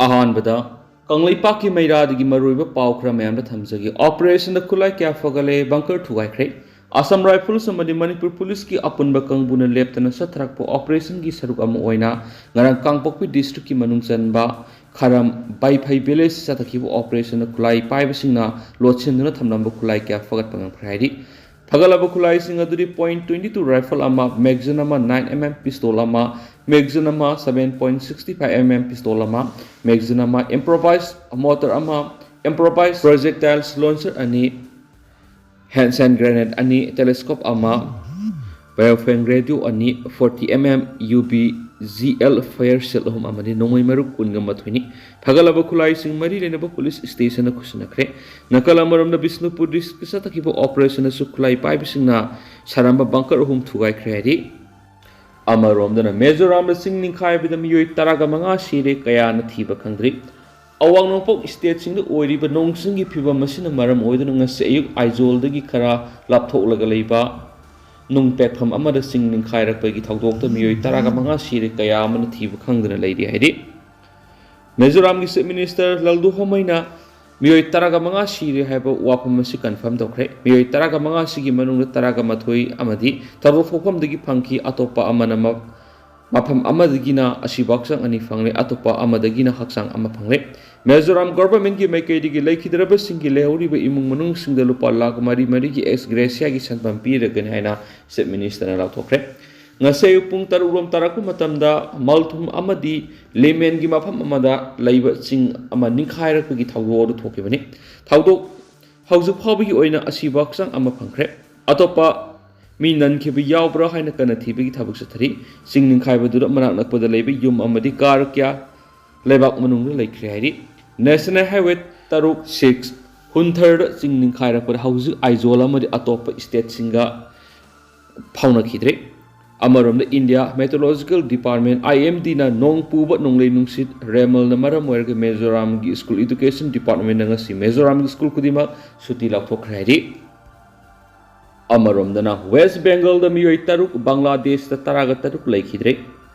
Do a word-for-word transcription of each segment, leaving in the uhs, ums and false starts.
ꯑꯍꯥꯟꯕꯗ ꯀꯪꯂꯩꯄꯥꯛꯀꯤ ꯃꯩꯔꯥꯗꯒꯤ ꯃꯔꯨꯑꯣꯏꯕ ꯄꯥꯎ ꯈꯔ ꯃꯌꯥꯝꯗ ꯊꯝꯖꯒꯦ꯫ ꯑꯣꯄꯔꯦꯁꯟꯗ ꯈꯨꯠꯂꯥꯏ ꯀꯌꯥ ꯐꯒꯠꯂꯦ, ꯕꯪꯀꯔ ꯊꯨꯒꯥꯏꯈ꯭ꯔꯦ꯫ ꯑꯁꯥꯝ ꯔꯥꯏꯐꯜꯁ ꯑꯃꯗꯤ ꯃꯅꯤꯄꯨꯔ ꯄꯨꯂꯤꯁꯀꯤ ꯑꯄꯨꯟꯕ ꯀꯥꯡꯕꯨꯅ ꯂꯦꯞꯇꯅ ꯆꯠꯊꯔꯛꯄ ꯑꯣꯄꯔꯦꯁꯟꯒꯤ ꯁꯔꯨꯛ ꯑꯃ ꯑꯣꯏꯅ ꯉꯔꯥꯡ ꯀꯥꯡꯄꯣꯛꯄꯤ ꯗꯤꯁꯇ꯭ꯔꯤꯛꯀꯤ ꯃꯅꯨꯡ ꯆꯟꯕ ꯈꯔꯝ ꯕꯥꯏꯐꯩ ꯚꯤꯂꯦꯖ ꯆꯠꯊꯈꯤꯕ ꯑꯣꯄꯔꯦꯁꯟꯗ ꯈꯨꯠꯂꯥꯏ ꯄꯥꯏꯕꯁꯤꯡꯅ ꯂꯣꯠꯁꯤꯟꯗꯨꯅ ꯊꯝꯂꯝꯕ ꯈꯨꯠꯂꯥꯏ ꯀꯌꯥ ꯐꯒꯠꯄ ꯉꯝꯈ꯭ꯔꯦ ꯍꯥꯏꯔꯤ꯫ ꯐꯒꯠꯂꯕ ꯈꯨꯠꯂꯥꯏꯁꯤꯡ ꯑꯗꯨꯗꯤ ꯄꯣꯏꯟ ꯇ꯭ꯋꯦꯟꯇꯤ ꯇꯨ ꯔꯥꯏꯐꯜ ꯑꯃ, ꯃꯦꯒꯖꯤꯟ ꯑꯃ, ꯅꯥꯏꯟ ꯑꯦꯝ ꯑꯦꯝ ꯄꯤꯁꯇꯣꯜ ꯑꯃ, ꯃꯦꯒꯖꯤꯟ ꯑꯃ, seven point sixty five M M pistol ꯑꯃ, ꯃꯦꯒꯖꯤꯟ ꯑꯃ, ꯏꯝꯄ꯭ꯔꯣꯚꯥꯏꯁ ꯃꯣꯇꯔ ꯑꯃ, ꯏꯝꯄ꯭ꯔꯣꯚꯥꯏꯁ ꯄ꯭ꯔꯣꯖꯦꯛꯇꯥꯏꯜꯁ ꯂꯣꯟꯆꯔ ꯑꯅꯤ, ꯍꯦꯟꯁꯦꯟ ꯒ꯭ꯔꯦꯅꯦꯗ ꯑꯅꯤ, ꯇꯦꯂꯦꯁꯀꯣꯞ ꯑꯃ, ꯕꯥꯏꯑꯣꯐꯦꯡ ꯔꯦꯗꯤꯑꯣ ꯑꯅꯤ, forty M M U B G L fire shell ꯑꯍꯨꯝ ꯑꯃꯗꯤ ꯅꯣꯡꯃꯩ ꯃꯔꯨ ꯀꯨꯟꯒ ꯃꯥꯊꯣꯏꯅꯤ꯫ ꯐꯒꯠꯂꯕ ꯈꯨꯠꯂꯥꯏꯁꯤꯡ ꯃꯔꯤ ꯂꯩꯅꯕ ꯄꯨꯂꯤꯁ ꯁ꯭ꯇꯦꯁꯟꯗ ꯈꯨꯠꯁꯤꯟꯅꯈ꯭ꯔꯦ꯫ ꯅꯥꯀꯜ ꯑꯃꯔꯣꯝꯗ ꯕꯤꯁꯅꯨꯄꯨꯔ ꯗꯤꯁꯇ꯭ꯔꯤꯛꯇ ꯆꯠꯊꯈꯤꯕ ꯑꯣꯄꯔꯦꯁꯟꯗꯁꯨ ꯈꯨꯠꯂꯥꯏ ꯄꯥꯏꯕꯁꯤꯡꯅ ꯁꯥꯔꯝꯕ ꯕꯪꯀꯔ ꯑꯍꯨꯝ ꯊꯨꯒꯥꯏꯈ꯭ꯔꯦ ꯍꯥꯏꯔꯤ꯫ ꯑꯃꯔꯣꯝꯗꯅ ꯃꯤꯖꯣꯔꯥꯝꯗ ꯆꯤꯡ ꯅꯤꯡꯈꯥꯏꯕꯗ ꯃꯤꯑꯣꯏ ꯇꯔꯥꯒ ꯃꯉꯥ ꯁꯤꯔꯦ, ꯀꯌꯥꯅ ꯊꯤꯕ ꯈꯪꯗ꯭ꯔꯤ꯫ ꯑꯋꯥꯡ ꯅꯣꯡꯄꯣꯛ ꯁ꯭ꯇꯦꯠꯁꯤꯡꯗ ꯑꯣꯏꯔꯤꯕ ꯅꯣꯡ ꯆꯤꯡꯒꯤ ꯐꯤꯕꯝ ꯑꯁꯤꯅ ꯃꯔꯝ ꯑꯣꯏꯗꯨꯅ ꯉꯁꯤ ꯑꯌꯨꯛ ꯑꯥꯏꯖꯣꯜꯗꯒꯤ ꯈꯔ ꯂꯥꯞꯊꯣꯛꯂꯒ ꯂꯩꯕ ꯅꯨꯡ ꯄꯦꯛꯐꯝ ꯑꯃꯗ ꯆꯤꯡ ꯅꯤꯡꯈꯥꯏꯔꯛꯄꯒꯤ ꯊꯧꯗꯣꯛꯇ ꯃꯤꯑꯣꯏ ꯇꯔꯥꯒ ꯃꯉꯥ ꯁꯤꯔꯦ, ꯀꯌꯥ ꯑꯃꯅ ꯊꯤꯕ ꯈꯪꯗꯅ ꯂꯩꯔꯤ ꯍꯥꯏꯔꯤ꯫ ꯃꯤꯖꯣꯔꯥꯝꯒꯤ ꯆꯤꯐ ꯃꯤꯅꯤꯁꯇꯔ ꯂꯜꯗꯨꯍꯣꯃꯩꯅ ꯃꯤꯑꯣꯏ ꯇꯔꯥꯒ ꯃꯉꯥ ꯁꯤꯔꯦ ꯍꯥꯏꯕ ꯋꯥꯐꯝ ꯑꯁꯤ ꯀꯟꯐꯥꯔꯝ ꯇꯧꯈ꯭ꯔꯦ꯫ ꯃꯤꯑꯣꯏ ꯇꯔꯥꯒ ꯃꯉꯥ ꯑꯁꯤꯒꯤ ꯃꯅꯨꯡꯗ ꯇꯔꯥꯒ ꯃꯥꯊꯣꯏ ꯑꯃꯗꯤ ꯊꯧꯗꯣꯛ ꯊꯣꯛꯐꯝꯗꯒꯤ ꯐꯪꯈꯤ, ꯑꯇꯣꯞꯄ ꯑꯃꯅ ꯃ-, ꯃꯐꯝ ꯑꯃꯗꯒꯤꯅ ꯑꯁꯤꯕ ꯍꯛꯆꯥꯡ ꯑꯅꯤ ꯐꯪꯂꯦ, ꯑꯇꯣꯞꯄ ꯑꯃꯗꯒꯤꯅ ꯍꯛꯆꯥꯡ ꯑꯃ ꯐꯪꯂꯦ꯫ ꯃꯤꯖꯣꯔꯥꯝ ꯒꯣꯚꯔꯟꯃꯦꯟꯠꯀꯤ ꯃꯥꯏꯀꯩꯗꯒꯤ ꯂꯩꯈꯤꯗ꯭ꯔꯕꯁꯤꯡꯒꯤ ꯂꯩꯍꯧꯔꯤꯕ ꯏꯃꯨꯡ ꯃꯅꯨꯡꯁꯤꯡꯗ ꯂꯨꯄꯥ ꯂꯥꯈ ꯃꯔꯤ ꯃꯔꯤꯒꯤ ꯑꯦꯛꯁ ꯒ꯭ꯔꯦꯁꯤꯌꯥꯒꯤ ꯁꯦꯟꯐꯝ ꯄꯤꯔꯒꯅꯤ ꯍꯥꯏꯅ ꯆꯤꯐ ꯃꯤꯅꯤꯁꯇꯔꯅ ꯂꯥꯎꯊꯣꯛꯈ꯭ꯔꯦ꯫ ꯉꯁꯤ ꯑꯌꯨꯛ ꯄꯨꯡ ꯇꯔꯨꯛ ꯔꯣꯝ ꯇꯥꯔꯛꯄ ꯃꯇꯝꯗ ꯃꯜꯊꯨꯝ ꯑꯃꯗꯤ ꯂꯦꯃꯦꯟꯒꯤ ꯃꯐꯝ ꯑꯃꯗ ꯂꯩꯕ ꯆꯤꯡ ꯑꯃ ꯅꯤꯡꯈꯥꯏꯔꯛꯄꯒꯤ ꯊꯧꯗꯣꯛ ꯑꯗꯨ ꯊꯣꯛꯈꯤꯕꯅꯤ꯫ ꯊꯧꯗꯣꯛ ꯍꯧꯖꯤꯛ ꯐꯥꯎꯕꯒꯤ ꯑꯣꯏꯅ ꯑꯁꯤꯕ ꯍꯛꯆꯥꯡ ꯑꯃ ꯐꯪꯈ꯭ꯔꯦ꯫ ꯑꯇꯣꯞꯄ ꯃꯤ ꯅꯟꯈꯤꯕ ꯌꯥꯎꯕ꯭ꯔꯥ ꯍꯥꯏꯅ ꯀꯟꯅ ꯊꯤꯕꯒꯤ ꯊꯕꯛ ꯆꯠꯊꯔꯤ꯫ ꯆꯤꯡ ꯅꯤꯡꯈꯥꯏꯕꯗꯨꯗ ꯃꯅꯥꯛ ꯅꯛꯄꯗ ꯂꯩꯕ ꯌꯨꯝ ꯑꯃꯗꯤ ꯀꯥꯔ ꯀꯌꯥ ꯂꯩꯕꯥꯛ ꯃꯅꯨꯡꯗ ꯂꯩꯈ꯭ꯔꯦ ꯍꯥꯏꯔꯤ꯫ ꯅꯦꯁꯅꯦꯜ ꯍꯥꯏꯋꯦ ꯇꯔꯨꯛ ꯁꯤꯛꯁ ꯍꯨꯟꯊꯔꯗ ꯆꯤꯡ ꯅꯤꯡꯈꯥꯏꯔꯛꯄꯗ ꯍꯧꯖꯤꯛ ꯑꯥꯏꯖꯣꯜ ꯑꯃꯗꯤ ꯑꯇꯣꯞꯄ ꯁ꯭ꯇꯦꯠꯁꯤꯡꯒ ꯐꯥꯎꯅꯈꯤꯗ꯭ꯔꯤ꯫ ꯑꯃꯔꯣꯝꯗ ꯏꯟꯗꯤꯌꯥ ꯃꯦꯇ꯭ꯔꯣꯂꯣꯖꯤꯀꯦꯜ ꯗꯤꯄꯥꯔꯠꯃꯦꯟ, ꯑꯥꯏ ꯑꯦꯝ ꯗꯤꯅ ꯅꯣꯡ ꯄꯨꯕ ꯅꯣꯡꯂꯩ ꯅꯨꯡꯁꯤꯠ ꯔꯦꯃꯜꯅ ꯃꯔꯝ ꯑꯣꯏꯔꯒ ꯃꯤꯖꯣꯔꯥꯝꯒꯤ ꯁ꯭ꯀꯨꯜ ꯑꯦꯗꯨꯀꯦꯁꯟ ꯗꯤꯄꯥꯔꯠꯃꯦꯟꯅ ꯉꯁꯤ ꯃꯤꯖꯣꯔꯥꯝꯒꯤ ꯁ꯭ꯀꯨꯜ ꯈꯨꯗꯤꯡꯃꯛ ꯁꯨꯇꯤ ꯂꯥꯎꯊꯣꯛꯈ꯭ꯔꯦ ꯍꯥꯏꯔꯤ꯫ ꯑꯃꯔꯣꯝꯗꯅ ꯋꯦꯁ ꯕꯦꯡꯒꯜꯗ ꯃꯤꯑꯣꯏ ꯇꯔꯨꯛ, ꯕꯪꯒ꯭ꯂꯥꯗꯦꯁꯇ ꯇꯔꯥꯒ ꯇꯔꯨꯛ ꯂꯩꯈꯤꯗ꯭ꯔꯦ꯫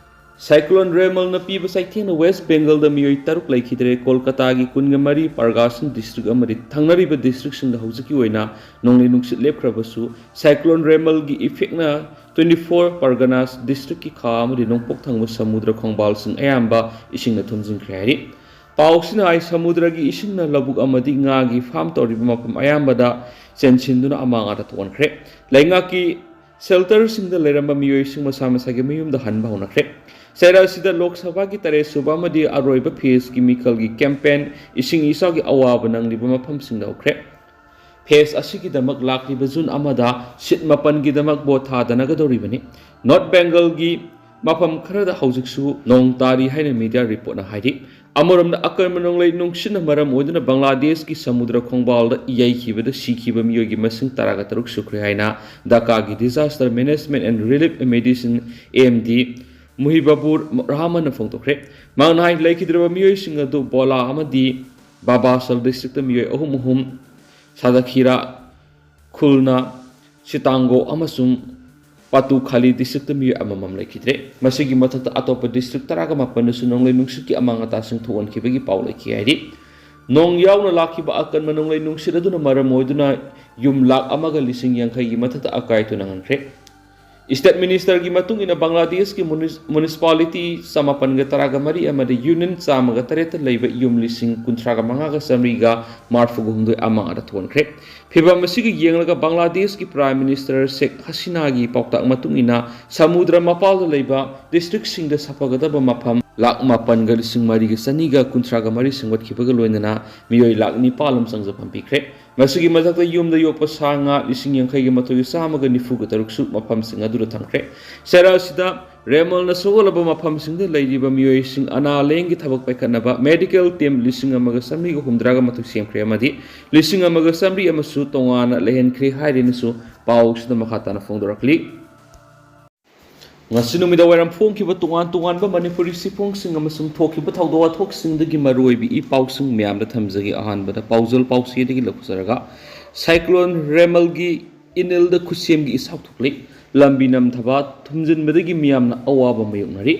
ꯁꯥꯏꯀ꯭ꯂꯣꯟ ꯔꯦꯃꯜꯅ ꯄꯤꯕ ꯆꯩꯊꯦꯡꯅ ꯋꯦꯁ ꯕꯦꯡꯒꯜꯗ ꯃꯤꯑꯣꯏ ꯇꯔꯨꯛ ꯂꯩꯈꯤꯗ꯭ꯔꯦ꯫ ꯀꯣꯜꯀꯇꯥꯒꯤ ꯀꯨꯟꯒ ꯃꯔꯤ, ꯄꯥꯔꯒꯥꯁꯟ ꯗꯤꯁꯇ꯭ꯔꯤꯛ ꯑꯃꯗꯤ ꯊꯪꯅꯔꯤꯕ ꯗꯤꯁꯇ꯭ꯔꯤꯛꯁꯤꯡꯗ ꯍꯧꯖꯤꯛꯀꯤ ꯑꯣꯏꯅ ꯅꯣꯡꯂꯩ ꯅꯨꯡꯁꯤꯠ ꯂꯦꯞꯈ꯭ꯔꯕꯁꯨ, ꯁꯥꯏꯀ꯭ꯂꯣꯟ ꯔꯦꯃꯜꯒꯤ ꯏꯐꯦꯛꯅ ꯇ꯭ꯋꯦꯟꯇꯤ ꯐꯣꯔ ꯄꯥꯔꯒꯅꯥꯁ ꯗꯤꯁꯇ꯭ꯔꯤꯛꯀꯤ ꯈꯥ ꯑꯃꯗꯤ ꯅꯣꯡꯄꯣꯛ ꯊꯪꯕ ꯁꯃꯨꯗ꯭ꯔ ꯈꯣꯡꯕꯥꯜꯁꯤꯡ ꯑꯌꯥꯝꯕ ꯏꯁꯤꯡꯅ ꯊꯨꯝꯖꯤꯟꯈ꯭ꯔꯦ ꯍꯥꯏꯔꯤ꯫ ꯄꯥꯎꯁꯤꯅ ꯍꯥꯏ, ꯁꯃꯨꯗ꯭ꯔꯒꯤ ꯏꯁꯤꯡꯅ ꯂꯧꯕꯨꯛ ꯑꯃꯗꯤ ꯉꯥꯒꯤ ꯐꯥꯔꯝ ꯇꯧꯔꯤꯕ ꯃꯐꯝ ꯑꯌꯥꯝꯕꯗ ꯆꯦꯟꯁꯤꯟꯗꯨꯅ ꯑꯃꯥꯡ ꯑꯇꯥ ꯊꯣꯛꯍꯟꯈ꯭ꯔꯦ꯫ ꯂꯩꯉꯥꯛꯀꯤ ꯁꯦꯜꯇꯔꯁꯤꯡꯗ ꯂꯩꯔꯝꯕ ꯃꯤꯑꯣꯏꯁꯤꯡ ꯃꯁꯥ ꯃꯁꯥꯒꯤ ꯃꯌꯨꯝꯗ ꯍꯟꯕ ꯍꯧꯅꯈ꯭ꯔꯦ꯫ ꯆꯩꯔꯥꯛ ꯑꯁꯤꯗ ꯂꯣꯛ ꯁꯚꯥꯒꯤ ꯇꯔꯦꯠ ꯁꯨꯕ ꯑꯃꯗꯤ ꯑꯔꯣꯏꯕ ꯐꯦꯖꯀꯤ ꯃꯤꯈꯜꯒꯤ ꯀꯦꯝꯄꯦꯟ ꯏꯁꯤꯡ ꯏꯆꯥꯎꯒꯤ ꯑꯋꯥꯕ ꯅꯪꯂꯤꯕ ꯃꯐꯝꯁꯤꯡꯗ ꯍꯧꯈ꯭ꯔꯦ꯫ ꯐꯦꯖ ꯑꯁꯤꯒꯤꯗꯃꯛ ꯂꯥꯛꯂꯤꯕ ꯖꯨꯟ ꯑꯃꯗ ꯁꯤꯠ ꯃꯥꯄꯟꯒꯤꯗꯃꯛ ꯚꯣꯠ ꯊꯥꯗꯅꯒꯗꯧꯔꯤꯕꯅꯤ꯫ ꯅꯣꯔꯠ ꯕꯦꯡꯒꯜꯒꯤ ꯃꯐꯝ ꯈꯔꯗ ꯍꯧꯖꯤꯛꯁꯨ ꯅꯣꯡ ꯇꯥꯔꯤ ꯍꯥꯏꯅ ꯃꯤꯗꯤꯌꯥ ꯔꯤꯄꯣꯔꯠꯅ ꯍꯥꯏꯔꯤ꯫ ꯑꯃꯔꯣꯝꯗ, ꯑꯀꯟꯕ ꯅꯣꯡꯂꯩ ꯅꯨꯡꯁꯤꯠꯅ ꯃꯔꯝ ꯑꯣꯏꯗꯨꯅ ꯕꯪꯒ꯭ꯂꯥꯗꯦꯁꯀꯤ ꯁꯃꯨꯗ꯭ꯔ ꯈꯣꯡꯕꯥꯜꯗ ꯌꯩꯈꯤꯕꯗ ꯁꯤꯈꯤꯕ ꯃꯤꯑꯣꯏꯒꯤ ꯃꯁꯤꯡ ꯇꯔꯥꯒ ꯇꯔꯨꯛ ꯁꯨꯈ꯭ꯔꯦ ꯍꯥꯏꯅ ꯙꯥꯀꯥꯒꯤ Disaster Management and Relief Medicine, M D, Muhibbur ꯔꯍꯃꯟꯅ ꯐꯣꯡꯗꯣꯛꯈ꯭ꯔꯦ꯫ ꯃꯍꯥꯛꯅ ꯍꯥꯏ, ꯂꯩꯈꯤꯗ꯭ꯔꯕ ꯃꯤꯑꯣꯏꯁꯤꯡ ꯑꯗꯨ ꯕꯣꯂꯥ ꯑꯃꯗꯤ ꯕꯥꯕꯥꯁꯜ ꯗꯤꯁꯇ꯭ꯔꯤꯛꯇ ꯃꯤꯑꯣꯏ ꯑꯍꯨꯝ ꯑꯍꯨꯝ, ꯁꯥꯗꯈꯤꯔꯥ, ꯈꯨꯜꯅ, ꯁꯤꯇꯥꯡꯒꯣ ꯑꯃꯁꯨꯡ ꯄꯥꯇꯨꯈꯥꯂꯤ ꯗꯤꯁꯇ꯭ꯔꯤꯛꯇ ꯃꯤꯑꯣꯏ ꯑꯃꯃꯝ ꯂꯩꯈꯤꯗ꯭ꯔꯦ꯫ ꯃꯁꯤꯒꯤ ꯃꯊꯛꯇ ꯑꯇꯣꯞꯄ ꯗꯤꯁꯇ꯭ꯔꯤꯛ ꯇꯔꯥꯒ ꯃꯥꯄꯟꯗꯁꯨ ꯅꯣꯡꯂꯩ ꯅꯨꯡꯁꯤꯠꯀꯤ ꯑꯃꯥꯡ ꯑꯇꯥꯁꯤꯡ ꯊꯣꯛꯍꯟꯈꯤꯕꯒꯤ ꯄꯥꯎ ꯂꯩꯈꯤ ꯍꯥꯏꯔꯤ꯫ ꯅꯣꯡ ꯌꯥꯎꯅ ꯂꯥꯛꯈꯤꯕ ꯑꯀꯟꯕ ꯅꯣꯡꯂꯩ ꯅꯨꯡꯁꯤꯠ ꯑꯗꯨꯅ ꯃꯔꯝ ꯑꯣꯏꯗꯨꯅ ꯌꯨꯝ ꯂꯥꯈ ꯑꯃꯒ ꯂꯤꯁꯤꯡ ꯌꯥꯡꯈꯩꯒꯤ ꯃꯊꯛꯇ ꯑꯀꯥꯏ ꯑꯇꯣꯏ ꯅꯪꯍꯟꯈ꯭ꯔꯦ꯫ ꯏꯁꯇꯦꯠ ꯃꯤꯅꯤꯁꯇꯔꯒꯤ ꯃꯇꯨꯡ ꯏꯟꯅ, ꯕꯪꯒ꯭ꯂꯥꯗꯦꯁꯀꯤ ꯃꯨꯅꯤꯁ-, ꯃꯨꯅꯤꯁꯤꯄꯥꯂꯤꯇꯤ ꯆꯃꯥꯄꯟꯒ ꯇꯔꯥꯒ ꯃꯔꯤ ꯑꯃꯗꯤ ꯌꯨꯅꯤꯌꯟ ꯆꯥꯝꯃꯒ ꯇꯔꯦꯠꯇ ꯂꯩꯕ ꯌꯨꯝ ꯂꯤꯁꯤꯡ ꯀꯨꯟꯊ꯭ꯔꯥꯒ ꯃꯉꯥꯒ ꯆꯥꯃꯔꯤꯒ ꯃꯔꯤꯐꯨꯒ ꯍꯨꯝꯗꯣꯏ ꯑꯃꯥꯡ ꯑꯇꯥ ꯊꯣꯛꯍꯟꯈ꯭ꯔꯦ꯫ ꯐꯤꯚꯝ ꯑꯁꯤꯒ ꯌꯦꯡꯂꯒ ꯕꯪꯒ꯭ꯂꯥꯗꯦꯁꯀꯤ ꯄ꯭ꯔꯥꯏꯝ ꯃꯤꯅꯤꯁꯇꯔ ꯁꯦꯈ ꯍꯁꯤꯅꯥꯒꯤ ꯄꯥꯎꯇꯥꯛ ꯃꯇꯨꯡ ꯏꯟꯅ, ꯁꯃꯨꯗ꯭ꯔ ꯃꯄꯥꯜꯗ ꯂꯩꯕ ꯗꯤꯁꯇ꯭ꯔꯤꯛꯁꯤꯡꯗ ꯁꯥꯐꯒꯗꯕ ꯃꯐꯝ ꯂꯥꯈ ꯃꯥꯄꯟꯒ ꯂꯤꯁꯤꯡ ꯃꯔꯤꯒ ꯆꯅꯤꯒ ꯀꯨꯟꯊ꯭ꯔꯥꯒ ꯃꯔꯤ ꯁꯦꯝꯒꯠꯈꯤꯕꯒ ꯂꯣꯏꯅꯅ ꯃꯤꯑꯣꯏ ꯂꯥꯈ ꯅꯤꯄꯥꯜ ꯑꯃ ꯆꯪꯖꯐꯝ ꯄꯤꯈ꯭ꯔꯦ꯫ ꯃꯁꯤꯒꯤ ꯃꯊꯛꯇ, ꯌꯨꯝꯗ ꯌꯣꯛꯄ ꯁꯥ ꯉꯥ ꯂꯤꯁꯤꯡ ꯌꯥꯡꯈꯩꯒ ꯃꯥꯊꯣꯏꯒ ꯆꯥꯝꯃꯒ ꯅꯤꯐꯨꯒ ꯇꯔꯨꯛꯁꯨ ꯃꯐꯝꯁꯤꯡ ꯑꯗꯨꯗ ꯊꯝꯈ꯭ꯔꯦ꯫ ꯆꯩꯔꯥꯛ ꯑꯁꯤꯗ ꯔꯦꯃꯜꯅ ꯁꯣꯛꯍꯜꯂꯕ ꯃꯐꯝꯁꯤꯡꯗ ꯂꯩꯔꯤꯕ ꯃꯤꯑꯣꯏꯁꯤꯡ ꯑꯅꯥ ꯂꯥꯌꯦꯡꯒꯤ ꯊꯕꯛ ꯄꯥꯏꯈꯠꯅꯕ ꯃꯦꯗꯤꯀꯦꯜ ꯇꯤꯝ ꯂꯤꯁꯤꯡ ꯑꯃꯒ ꯆꯥꯃꯔꯤꯒ ꯍꯨꯝꯗ꯭ꯔꯥꯒ ꯃꯥꯊꯣꯏ ꯁꯦꯝꯈ꯭ꯔꯦ ꯑꯃꯗꯤ ꯂꯤꯁꯤꯡ ꯑꯃꯒ ꯆꯥꯃꯔꯤ ꯑꯃꯁꯨ ꯇꯣꯉꯥꯟꯅ ꯂꯩꯍꯟꯈ꯭ꯔꯦ ꯍꯥꯏꯔꯦꯅꯁꯨ ꯄꯥꯎꯁꯤꯗ ꯃꯈꯥ ꯇꯥꯅ ꯐꯣꯡꯗꯣꯔꯛꯂꯤ꯫ ꯉꯁꯤ ꯅꯨꯃꯤꯗꯥꯡ ꯋꯥꯏꯔꯝ ꯐꯣꯡꯈꯤꯕ ꯇꯣꯉꯥꯟ ꯇꯣꯉꯥꯟꯕ ꯃꯅꯤꯄꯨꯔꯤ ꯆꯦꯐꯣꯡꯁꯤꯡ ꯑꯃꯁꯨꯡ ꯊꯣꯛꯈꯤꯕ ꯊꯧꯗꯣꯛ ꯋꯥꯊꯣꯛꯁꯤꯡꯗꯒꯤ ꯃꯔꯨꯑꯣꯏꯕ ꯏ ꯄꯥꯎꯁꯤꯡ ꯃꯌꯥꯝꯗ ꯊꯝꯖꯒꯦ꯫ ꯑꯍꯥꯟꯕꯗ ꯄꯥꯎꯖꯦꯜ ꯄꯥꯎꯆꯦꯗꯒꯤ ꯂꯧꯖꯔꯒ, ꯁꯥꯏꯀ꯭ꯂꯣꯟ ꯔꯦꯃꯜꯒꯤ ꯏꯅꯤꯜꯗ ꯈꯨꯠꯁꯦꯝꯒꯤ ꯏꯆꯥꯎ ꯊꯣꯛꯂꯤ꯫ ꯂꯝꯕꯤ ꯅꯝꯊꯕ ꯊꯨꯝꯖꯤꯟꯕꯗꯒꯤ ꯃꯤꯌꯥꯝꯅ ꯑꯋꯥꯕ ꯃꯥꯌꯣꯛꯅꯔꯤ꯫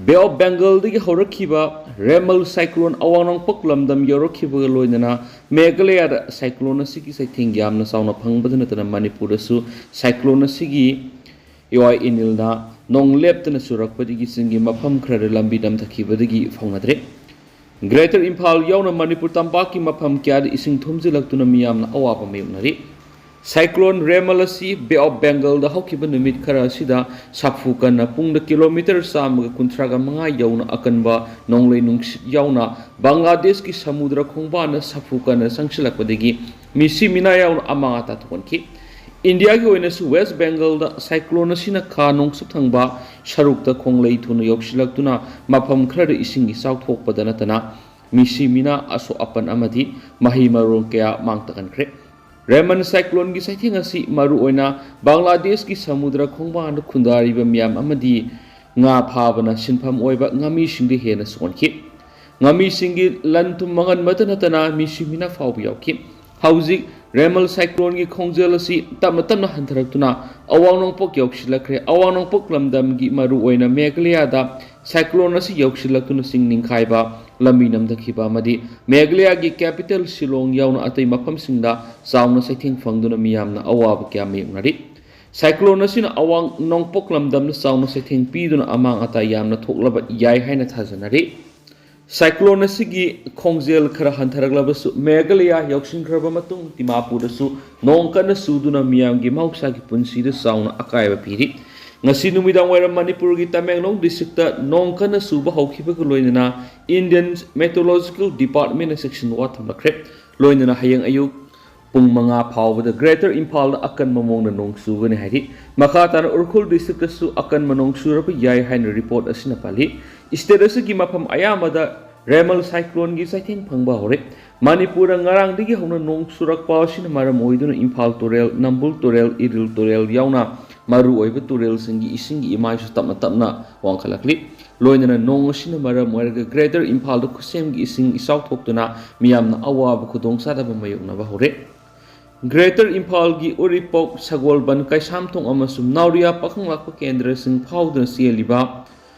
ꯕꯦ ꯑꯣꯐ ꯕꯦꯡꯒꯜꯗꯒꯤ ꯍꯧꯔꯛꯈꯤꯕ ꯔꯦꯃꯜ ꯁꯥꯏꯀ꯭ꯂꯣꯟ ꯑꯋꯥꯡ ꯅꯣꯡꯄꯣꯛ ꯂꯝꯗꯝ ꯌꯧꯔꯛꯈꯤꯕꯒ ꯂꯣꯏꯅꯅ ꯃꯦꯘꯥꯂꯌꯥꯗ ꯁꯥꯏꯀ꯭ꯂꯣꯟ ꯑꯁꯤꯒꯤ ꯆꯩꯊꯦꯡ ꯌꯥꯝꯅ ꯆꯥꯎꯅ ꯐꯪꯕꯗ ꯅꯠꯇꯅ ꯃꯅꯤꯄꯨꯔꯗꯁꯨ ꯁꯥꯏꯀ꯭ꯂꯣꯟ ꯑꯁꯤꯒꯤ ꯏꯋꯥꯏ ꯏꯅꯤꯜꯅ ꯅꯣꯡ ꯂꯦꯞꯇꯅ ꯆꯨꯔꯛꯄꯗꯒꯤ ꯆꯤꯡꯒꯤ ꯃꯐꯝ ꯈꯔꯗ ꯂꯝꯕꯤ ꯅꯝꯊꯈꯤꯕꯗꯒꯤ ꯐꯥꯎꯅꯗ꯭ꯔꯦ꯫ ꯒ꯭ꯔꯦꯇꯔ ꯏꯝꯐꯥꯜ ꯌꯥꯎꯅ ꯃꯅꯤꯄꯨꯔ ꯇꯝꯄꯥꯛꯀꯤ ꯃꯐꯝ ꯀꯌꯥꯗ ꯏꯁꯤꯡ ꯊꯨꯝꯖꯤꯜꯂꯛꯇꯨꯅ ꯃꯤꯌꯥꯝꯅ ꯑꯋꯥꯕ ꯃꯥꯌꯣꯛꯅꯔꯤ꯫ ꯁꯥꯏꯀ꯭ꯂꯣꯟ ꯔꯦꯃꯜ ꯑꯁꯤ ꯕꯦ ꯑꯣꯐ ꯕꯦꯡꯒꯜꯗ ꯍꯧꯈꯤꯕ ꯅꯨꯃꯤꯠ ꯈꯔ ꯑꯁꯤꯗ ꯁꯥꯐꯨ ꯀꯟꯅ ꯄꯨꯡꯗ ꯀꯤꯂꯣꯃꯤꯇꯔ ꯆꯥꯝꯃꯒ ꯀꯨꯟꯊ꯭ꯔꯥꯒ ꯃꯉꯥ ꯌꯧꯅ ꯑꯀꯟꯕ ꯅꯣꯡꯂꯩ ꯅꯨꯡꯁꯤꯠ ꯌꯥꯎꯅ ꯕꯪꯒ꯭ꯂꯥꯗꯦꯁꯀꯤ ꯁꯃꯨꯗ꯭ꯔ ꯈꯣꯡꯕꯥꯟꯗ ꯁꯥꯐꯨ ꯀꯟꯅ ꯆꯪꯁꯤꯜꯂꯛꯄꯗꯒꯤ ꯃꯤꯁꯤ ꯃꯤꯅꯥ ꯌꯥꯎꯅ ꯑꯃꯥꯡ ꯑꯇꯥ ꯊꯣꯛꯍꯟꯈꯤ꯫ ꯏꯟꯗꯤꯌꯥꯒꯤ ꯑꯣꯏꯅꯁꯨ ꯋꯦꯁ ꯕꯦꯡꯒꯜꯗ ꯁꯥꯏꯀ꯭ꯂꯣꯟ ꯑꯁꯤꯅ ꯈꯥ ꯅꯣꯡꯆꯨꯞ ꯊꯪꯕ ꯁꯔꯨꯛꯇ ꯈꯣꯡꯂꯩ ꯊꯨꯅ ꯌꯧꯁꯤꯜꯂꯛꯇꯨꯅ ꯃꯐꯝ ꯈꯔꯗ ꯏꯁꯤꯡ ꯏꯆꯥꯎ ꯊꯣꯛꯄꯗ ꯅꯠꯇꯅ ꯃꯤꯁꯤ ꯃꯤꯅꯥ ꯑꯁꯣꯛ ꯑꯄꯟ ꯑꯃꯗꯤ ꯃꯍꯩ ꯃꯔꯣꯡ ꯀꯌꯥ ꯃꯥꯡ ꯇꯥꯛꯍꯟꯈ꯭ꯔꯦ꯫ ꯔꯦꯃꯟ ꯁꯥꯏꯀ꯭ꯂꯣꯟꯒꯤ ꯆꯩꯊꯦꯡ ꯑꯁꯤ ꯃꯔꯨꯑꯣꯏꯅ ꯕꯪꯒ꯭ꯂꯥꯗꯦꯁꯀꯤ ꯁꯃꯨꯗ꯭ꯔ ꯈꯣꯡꯕꯥꯟꯗ ꯈꯨꯟꯗꯥꯔꯤꯕ ꯃꯤꯌꯥꯝ ꯑꯃꯗꯤ ꯉꯥ ꯐꯥꯕꯅ ꯁꯤꯟꯐꯝ ꯑꯣꯏꯕ ꯉꯥꯃꯤꯁꯤꯡꯗ ꯍꯦꯟꯅ ꯁꯣꯛꯍꯟꯈꯤ꯫ ꯉꯥꯃꯤꯁꯤꯡꯒꯤ ꯂꯟ ꯊꯨꯝ ꯃꯥꯡꯍꯟꯕꯇ ꯅꯠꯇꯅ ꯃꯤꯁꯤ ꯃꯤꯅꯥ ꯐꯥꯎꯕ ꯌꯥꯎꯈꯤ꯫ ꯍꯧꯖꯤꯛ ꯔꯦꯃꯜ ꯁꯥꯏꯀ꯭ꯂꯣꯟꯒꯤ ꯈꯣꯡꯖꯦꯜ ꯑꯁꯤ ꯇꯞꯅ ꯇꯞꯅ ꯍꯟꯊꯔꯛꯇꯨꯅ ꯑꯋꯥꯡ ꯅꯣꯡꯄꯣꯛ ꯌꯧꯁꯤꯜꯂꯛꯈ꯭ꯔꯦ꯫ ꯑꯋꯥꯡ ꯅꯣꯡꯄꯣꯛ ꯂꯝꯗꯝꯒꯤ ꯃꯔꯨꯑꯣꯏꯅ ꯃꯦꯘꯥꯂꯌꯥꯗ ꯁꯥꯏꯀ꯭ꯂꯣꯟ ꯑꯁꯤ ꯌꯧꯁꯤꯜꯂꯛꯇꯨꯅ ꯆꯤꯡ ꯅꯤꯡꯈꯥꯏꯕ, ꯂꯝꯕꯤ ꯅꯝꯊꯈꯤꯕ ꯑꯃꯗꯤ ꯃꯦꯘꯥꯂꯌꯥꯒꯤ ꯀꯦꯄꯤꯇꯦꯜ ꯁꯤꯂꯣꯡ ꯌꯥꯎꯅ ꯑꯇꯩ ꯃꯐꯝꯁꯤꯡꯗ ꯆꯥꯎꯅ ꯆꯩꯊꯦꯡ ꯐꯪꯗꯨꯅ ꯃꯤꯌꯥꯝꯅ ꯑꯋꯥꯕ ꯀꯌꯥ ꯃꯥꯌꯣꯛꯅꯔꯤ꯫ ꯁꯥꯏꯀ꯭ꯂꯣꯟ ꯑꯁꯤꯅ ꯑꯋꯥꯡ ꯅꯣꯡꯄꯣꯛ ꯂꯝꯗꯝꯗ ꯆꯥꯎꯅ ꯆꯩꯊꯦꯡ ꯄꯤꯗꯨꯅ ꯑꯃꯥꯡ ꯑꯇꯥ ꯌꯥꯝꯅ ꯊꯣꯛꯂꯕ ꯌꯥꯏ ꯍꯥꯏꯅ ꯊꯥꯖꯅꯔꯤ꯫ ꯁꯥꯏꯀ꯭ꯂꯣꯟ ꯑꯁꯤꯒꯤ ꯈꯣꯡꯖꯦꯜ ꯈꯔ ꯍꯟꯊꯔꯛꯂꯕꯁꯨ ꯃꯦꯘꯥꯂꯌꯥ ꯌꯧꯁꯤꯟꯈ꯭ꯔꯕ ꯃꯇꯨꯡ ꯗꯤꯃꯥꯄꯨꯔꯗꯁꯨ ꯅꯣꯡ ꯀꯟꯅ ꯆꯨꯗꯨꯅ ꯃꯤꯌꯥꯝꯒꯤ ꯃꯍꯧꯁꯥꯒꯤ ꯄꯨꯟꯁꯤꯗ ꯆꯥꯎꯅ ꯑꯀꯥꯏꯕ ꯄꯤꯔꯤ꯫ ꯉꯁꯤ ꯅꯨꯃꯤꯗꯥꯡ ꯋꯥꯏꯔꯝ ꯃꯅꯤꯄꯨꯔꯒꯤ ꯇꯃꯦꯡꯂꯣꯡ ꯗꯤꯁꯇ꯭ꯔꯤꯛꯇ ꯅꯣꯡ ꯀꯟꯅ ꯆꯨꯕ ꯍꯧꯈꯤꯕꯒ ꯂꯣꯏꯅꯅ ꯏꯟꯗꯤꯌꯟ ꯃꯦꯇ꯭ꯔꯣꯂꯣꯖꯤꯀꯦꯜ ꯗꯤꯄꯥꯔꯠꯃꯦꯟꯅ ꯆꯦꯛꯁꯤꯟ ꯋꯥ ꯊꯝꯂꯛꯈ꯭ꯔꯦ꯫ ꯂꯣꯏꯅꯅ ꯍꯌꯦꯡ ꯑꯌꯨꯛ ꯄꯨꯡ ꯃꯉꯥ ꯐꯥꯎꯕꯗ ꯒ꯭ꯔꯦꯇꯔ ꯏꯝꯐꯥꯜꯗ ꯑꯀꯟꯕ ꯃꯑꯣꯡꯗ ꯅꯣꯡ ꯆꯨꯒꯅꯤ ꯍꯥꯏꯔꯤ꯫ ꯃꯈꯥ ꯇꯥꯅ ꯎꯈ꯭ꯔꯨꯜ ꯗꯤꯁꯇ꯭ꯔꯤꯛꯇꯁꯨ ꯑꯀꯟꯕ ꯅꯣꯡ ꯆꯨꯔꯕ ꯌꯥꯏ ꯍꯥꯏꯅ ꯔꯤꯄꯣꯔꯠ ꯑꯁꯤꯅ ꯄꯜꯂꯤ꯫ ꯁ꯭ꯇꯦꯠ ꯑꯁꯤꯒꯤ ꯃꯐꯝ ꯑꯌꯥꯝꯕꯗ ꯔꯦꯃꯜ ꯁꯥꯏꯀ꯭ꯂꯣꯟꯒꯤ ꯆꯩꯊꯦꯡ ꯐꯪꯕ ꯍꯧꯔꯦ꯫ ꯃꯅꯤꯄꯨꯔꯗ ꯉꯔꯥꯡꯗꯒꯤ ꯍꯧꯅ ꯅꯣꯡ ꯆꯨꯔꯛꯄ ꯑꯁꯤꯅ ꯃꯔꯝ ꯑꯣꯏꯗꯨꯅ ꯏꯝꯐꯥꯜ ꯇꯨꯔꯦꯜ, ꯅꯝꯕꯨꯜ ꯇꯨꯔꯦꯜ, ꯏꯔꯤꯜ ꯇꯨꯔꯦꯜ ꯌꯥꯎꯅ ꯃꯔꯨꯑꯣꯏꯕ ꯇꯨꯔꯦꯜꯁꯤꯡꯒꯤ ꯏꯁꯤꯡꯒꯤ ꯏꯃꯥꯏꯁꯨ ꯇꯞꯅ ꯇꯞꯅ ꯋꯥꯡꯈꯠꯂꯛꯂꯤ꯫ ꯂꯣꯏꯅꯅ ꯅꯣꯡ ꯑꯁꯤꯅ ꯃꯔꯝ ꯑꯣꯏꯔꯒ ꯒ꯭ꯔꯦꯇꯔ ꯏꯝꯐꯥꯜꯗ ꯈꯨꯠꯁꯦꯝꯒꯤ ꯏꯁꯤꯡ ꯏꯆꯥꯎ ꯊꯣꯛꯇꯨꯅ ꯃꯤꯌꯥꯝꯅ ꯑꯋꯥꯕ ꯈꯨꯗꯣꯡꯆꯥꯗꯕ ꯃꯥꯌꯣꯛꯅꯕ ꯍꯧꯔꯦ꯫ ꯒ꯭ꯔꯦꯇꯔ ꯏꯝꯐꯥꯜꯒꯤ ꯎꯔꯤꯄꯣꯛ, ꯁꯒꯣꯜꯕꯟ, ꯀꯩꯁꯥꯝꯊꯣꯡ ꯑꯃꯁꯨꯡ ꯅꯥꯎꯔꯤꯌꯥ ꯄꯥꯈꯪꯂꯥꯛꯄ ꯀꯦꯟꯗ꯭ꯔꯁꯤꯡ ꯐꯥꯎꯗꯨꯅ ꯆꯦꯜꯂꯤꯕ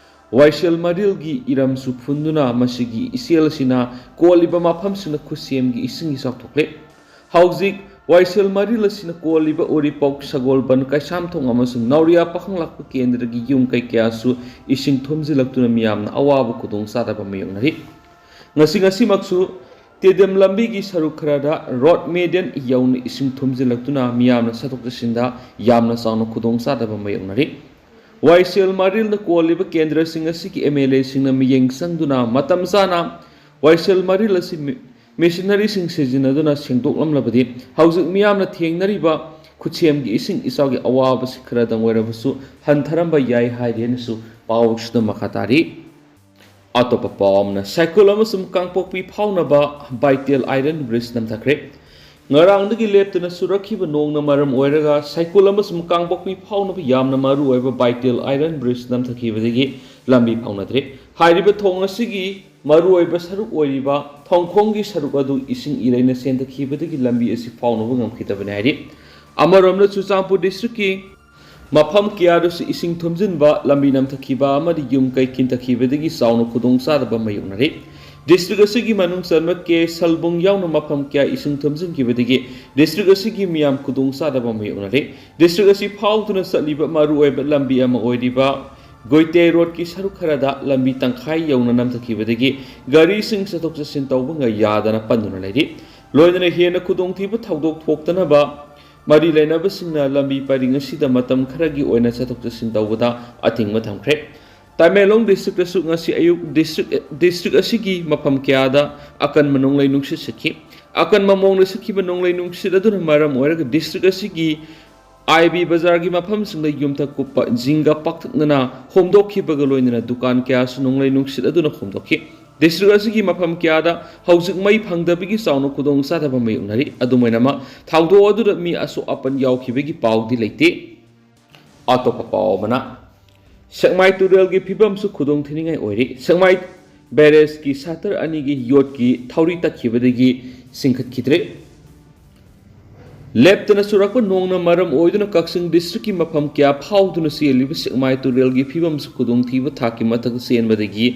ꯋꯥꯏꯁꯦꯜ ꯃꯔꯤꯜꯒꯤ ꯏꯔꯝꯁꯨ ꯐꯨꯟꯗꯨꯅ ꯃꯁꯤꯒꯤ ꯏꯆꯦꯜ ꯑꯁꯤꯅ ꯀꯣꯜꯂꯤꯕ ꯃꯐꯝꯁꯤꯡꯗ ꯈꯨꯠꯁꯦꯝꯒꯤ ꯏꯁꯤꯡ ꯏꯆꯥꯎ ꯊꯣꯛꯂꯦ꯫ ꯍꯧꯖꯤꯛ ꯋꯥꯏꯁꯦꯜ ꯃꯔꯤꯜ ꯑꯁꯤꯅ ꯀꯣꯜꯂꯤꯕ ꯎꯔꯤꯄꯣꯛ, ꯁꯒꯣꯜꯕꯟ, ꯀꯩꯁꯥꯝꯊꯣꯡ ꯑꯃꯁꯨꯡ ꯅꯥꯎꯔꯤꯌꯥ ꯄꯥꯈꯪꯂꯥꯛꯄ ꯀꯦꯟꯗ꯭ꯔꯒꯤ ꯌꯨꯝ ꯀꯩ ꯀꯌꯥꯁꯨ ꯏꯁꯤꯡ ꯊꯨꯝꯖꯤꯜꯂꯛꯇꯨꯅ ꯃꯤꯌꯥꯝꯅ ꯑꯋꯥꯕ ꯈꯨꯗꯣꯡꯆꯥꯗꯕ ꯃꯥꯌꯣꯛꯅꯔꯤ꯫ ꯉꯁꯤ ꯉꯁꯤꯃꯛꯁꯨ ꯇꯦꯗꯦꯝ ꯂꯝꯕꯤꯒꯤ ꯁꯔꯨꯛ ꯈꯔꯗ ꯔꯣꯗ ꯃꯦꯗꯤꯌꯟ ꯌꯧꯅ ꯏꯁꯤꯡ ꯊꯨꯝꯖꯤꯜꯂꯛꯇꯨꯅ ꯃꯤꯌꯥꯝꯅ ꯆꯠꯊꯣꯛ ꯆꯠꯁꯤꯟꯗ ꯌꯥꯝꯅ ꯆꯥꯎꯅ ꯈꯨꯗꯣꯡꯆꯥꯗꯕ ꯃꯥꯌꯣꯛꯅꯔꯤ꯫ ꯋꯥꯏꯁꯦꯜ ꯃꯔꯤꯜꯅ ꯀꯣꯜꯂꯤꯕ ꯀꯦꯟꯗ꯭ꯔꯁꯤꯡ ꯑꯁꯤꯒꯤ ꯑꯦꯝ ꯑꯦꯜ ꯑꯦꯁꯤꯡꯅ ꯃꯤꯠꯌꯦꯡ ꯆꯪꯗꯨꯅ ꯃꯇꯝ ꯆꯥꯅ ꯋꯥꯏꯁꯦꯜ ꯃꯔꯤꯜ ꯑꯁꯤ ꯃꯦ-, ꯃꯦꯁꯤꯅꯔꯤꯁꯤꯡ ꯁꯤꯖꯤꯟꯅꯗꯨꯅ ꯁꯦꯡꯗꯣꯛꯂꯝꯂꯕꯗꯤ ꯍꯧꯖꯤꯛ ꯃꯤꯌꯥꯝꯅ ꯊꯦꯡꯅꯔꯤꯕ ꯈꯨꯠꯁꯦꯝꯒꯤ ꯏꯁꯤꯡ ꯏꯆꯥꯎꯒꯤ ꯑꯋꯥꯕꯁꯤ ꯈꯔꯗꯪ ꯑꯣꯏꯔꯕꯁꯨ ꯍꯟꯊꯔꯝꯕ ꯌꯥꯏ ꯍꯥꯏꯔꯦꯅꯁꯨ ꯄꯥꯎꯁꯤꯗ ꯃꯈꯥ ꯇꯥꯔꯤ꯫ ꯑꯇꯣꯞꯄ ꯄꯥꯎ ꯑꯃꯅ, ꯁꯥꯏꯀꯨꯜ ꯑꯃꯁꯨꯡ ꯀꯥꯡꯄꯣꯛꯄꯤ ꯐꯥꯎꯅꯕ ꯕꯥꯏꯇꯦꯜ ꯑꯥꯏꯔꯟ ꯕ꯭ꯔꯤꯖ ꯅꯝꯊꯈ꯭ꯔꯦ꯫ ꯉꯔꯥꯡꯗꯒꯤ ꯂꯦꯞꯇꯅ ꯆꯨꯔꯛꯈꯤꯕ ꯅꯣꯡꯅ ꯃꯔꯝ ꯑꯣꯏꯔꯒ ꯁꯥꯏꯀꯨꯜ ꯑꯃꯁꯨꯡ ꯀꯥꯡꯄꯣꯛꯄꯤ ꯐꯥꯎꯅꯕ ꯌꯥꯝꯅ ꯃꯔꯨ ꯑꯣꯏꯕ ꯕꯥꯏꯇꯦꯜ ꯑꯥꯏꯔꯟ ꯕ꯭ꯔꯤꯖ ꯅꯝꯊꯈꯤꯕꯗꯒꯤ ꯂꯝꯕꯤ ꯐꯥꯎꯅꯗ꯭ꯔꯦ꯫ ꯍꯥꯏꯔꯤꯕ ꯊꯣꯡ ꯑꯁꯤꯒꯤ ꯃꯔꯨꯑꯣꯏꯕ ꯁꯔꯨꯛ ꯑꯣꯏꯔꯤꯕ ꯊꯣꯡꯈꯣꯡꯒꯤ ꯁꯔꯨꯛ ꯑꯗꯨ ꯏꯁꯤꯡ ꯏꯔꯩꯅ ꯆꯦꯟꯊꯈꯤꯕꯗꯒꯤ ꯂꯝꯕꯤ ꯑꯁꯤ ꯐꯥꯎꯅꯕ ꯉꯝꯈꯤꯗꯕꯅꯤ ꯍꯥꯏꯔꯤ꯫ ꯑꯃꯔꯣꯝꯗ, ꯆꯨꯔꯆꯥꯟꯄꯨꯔ ꯗꯤꯁꯇ꯭ꯔꯤꯛꯀꯤ ꯃꯐꯝ ꯀꯌꯥꯗꯁꯨ ꯏꯁꯤꯡ ꯊꯨꯝꯖꯤꯟꯕ, ꯂꯝꯕꯤ ꯅꯝꯊꯈꯤꯕ ꯑꯃꯗꯤ ꯌꯨꯝ ꯀꯩ ꯀꯤꯟꯊꯈꯤꯕꯗꯒꯤ ꯆꯥꯎꯅ ꯈꯨꯗꯣꯡꯆꯥꯗꯕ ꯃꯥꯌꯣꯛꯅꯔꯤ꯫ ꯗꯤꯁꯇ꯭ꯔꯤꯛ ꯑꯁꯤꯒꯤ ꯃꯅꯨꯡ ꯆꯟꯕ ꯀꯦ ꯁꯜꯕꯨꯡ ꯌꯥꯎꯅ ꯃꯐꯝ ꯀꯌꯥ ꯏꯁꯤꯡ ꯊꯨꯝꯖꯤꯟꯈꯤꯕꯗꯒꯤ ꯗꯤꯁꯇ꯭ꯔꯤꯛ ꯑꯁꯤꯒꯤ ꯃꯤꯌꯥꯝ ꯈꯨꯗꯣꯡꯆꯥꯗꯕ ꯃꯥꯌꯣꯛꯅꯔꯤ꯫ ꯗꯤꯁꯇ꯭ꯔꯤꯛ ꯑꯁꯤ ꯐꯥꯎꯗꯨꯅ ꯆꯠꯂꯤꯕ ꯃꯔꯨꯑꯣꯏꯕ ꯂꯝꯕꯤ ꯑꯃ ꯑꯣꯏꯔꯤꯕ ꯒꯣꯏꯇꯦ ꯔꯣꯗꯀꯤ ꯁꯔꯨꯛ ꯈꯔꯗ ꯂꯝꯕꯤ ꯇꯪꯈꯥꯏ ꯌꯧꯅ ꯅꯝꯊꯈꯤꯕꯗꯒꯤ ꯒꯥꯔꯤꯁꯤꯡ ꯆꯠꯊꯣꯛ ꯆꯠꯁꯤꯟ ꯇꯧꯕ ꯉ-, ꯌꯥꯗꯅ ꯄꯟꯗꯨꯅ ꯂꯩꯔꯤ꯫ ꯂꯣꯏꯅꯅ ꯍꯦꯟꯅ ꯈꯨꯗꯣꯡꯊꯤꯕ ꯊꯧꯗꯣꯛ ꯊꯣꯛꯇꯅꯕ ꯃꯔꯤ ꯂꯩꯅꯕꯁꯤꯡꯅ ꯂꯝꯕꯤ ꯄꯔꯤꯡ ꯑꯁꯤꯗ ꯃꯇꯝ ꯈꯔꯒꯤ ꯑꯣꯏꯅ ꯆꯠꯊꯣꯛ ꯆꯠꯁꯤꯟ ꯇꯧꯕꯗ ꯑꯊꯤꯡꯕ ꯊꯝꯈ꯭ꯔꯦ꯫ ꯇꯃꯦꯡꯂꯣꯡ ꯗꯤꯁꯇ꯭ꯔꯤꯛꯇꯁꯨ ꯉꯁꯤ ꯑꯌꯨꯛ ꯗꯤꯁꯇ꯭ꯔꯤꯛ, ꯗꯤꯁꯇ꯭ꯔꯤꯛ ꯑꯁꯤꯒꯤ ꯃꯐꯝ ꯀꯌꯥꯗ ꯑꯀꯟꯕ ꯅꯣꯡꯂꯩ ꯅꯨꯡꯁꯤꯠ ꯁꯤꯠꯈꯤ꯫ ꯑꯀꯟꯕ ꯃꯑꯣꯡꯗ ꯁꯤꯠꯈꯤꯕ ꯅꯣꯡꯂꯩ ꯅꯨꯡꯁꯤꯠ ꯑꯗꯨꯅ ꯃꯔꯝ ꯑꯣꯏꯔꯒ ꯗꯤꯁꯇ꯭ꯔꯤꯛ ꯑꯁꯤꯒꯤ ꯑꯥꯏ ꯕꯤ ꯕꯖꯥꯔꯒꯤ ꯃꯐꯝꯁꯤꯡꯗ ꯌꯨꯝꯊꯛ ꯀꯨꯞꯄ ꯖꯤꯡꯒ ꯄꯥꯛꯊꯛꯅꯅ ꯍꯣꯝꯗꯣꯛꯈꯤꯕꯒ ꯂꯣꯏꯅꯅ ꯗꯨꯀꯥꯟ ꯀꯌꯥꯁꯨ ꯅꯣꯡꯂꯩ ꯅꯨꯡꯁꯤꯠ ꯑꯗꯨꯅ ꯍꯣꯝꯗꯣꯛꯈꯤ꯫ ꯗꯤꯁꯇ꯭ꯔꯤꯛ ꯑꯁꯤꯒꯤ ꯃꯐꯝ ꯀꯌꯥꯗ ꯍꯧꯖꯤꯛ ꯃꯩ ꯐꯪꯗꯕꯒꯤ ꯆꯥꯎꯅ ꯈꯨꯗꯣꯡꯆꯥꯗꯕ ꯃꯥꯌꯣꯛꯅꯔꯤ꯫ ꯑꯗꯨꯝ ꯑꯣꯏꯅꯃꯛ, ꯊꯧꯗꯣꯛ ꯑꯗꯨꯗ ꯃꯤ ꯑꯁꯣꯛ ꯑꯄꯟ ꯌꯥꯎꯈꯤꯕꯒꯤ ꯄꯥꯎꯗꯤ ꯂꯩꯇꯦ꯫ ꯑꯇꯣꯞꯄ ꯄꯥꯎ ꯑꯃꯅ, ꯁꯦꯛꯃꯥꯏ ꯇꯨꯔꯦꯜꯒꯤ ꯐꯤꯕꯝꯁꯨ ꯈꯨꯗꯣꯡ ꯊꯤꯅꯤꯡꯉꯥꯏ ꯑꯣꯏꯔꯤ꯫ ꯁꯦꯛꯃꯥꯏ ꯕꯦꯔꯦꯖꯀꯤ ꯁꯥꯇꯔ ꯑꯅꯤꯒꯤ ꯌꯣꯠꯀꯤ ꯊꯧꯔꯤ ꯇꯠꯈꯤꯕꯗꯒꯤ ꯆꯤꯡꯈꯠꯈꯤꯗ꯭ꯔꯦ꯫ ꯂꯦꯞꯇꯅ ꯆꯨꯔꯛꯄ ꯅꯣꯡꯅ ꯃꯔꯝ ꯑꯣꯏꯗꯨꯅ ꯀꯛꯆꯤꯡ ꯗꯤꯁꯇ꯭ꯔꯤꯛꯀꯤ ꯃꯐꯝ ꯀꯌꯥ ꯐꯥꯎꯗꯨꯅ ꯆꯦꯜꯂꯤꯕ ꯁꯦꯛꯃꯥꯏ ꯇꯨꯔꯦꯜꯒꯤ ꯐꯤꯕꯝꯁꯨ ꯈꯨꯗꯣꯡꯊꯤꯕ ꯊꯥꯛꯀꯤ ꯃꯊꯛ ꯆꯦꯟꯕꯗꯒꯤ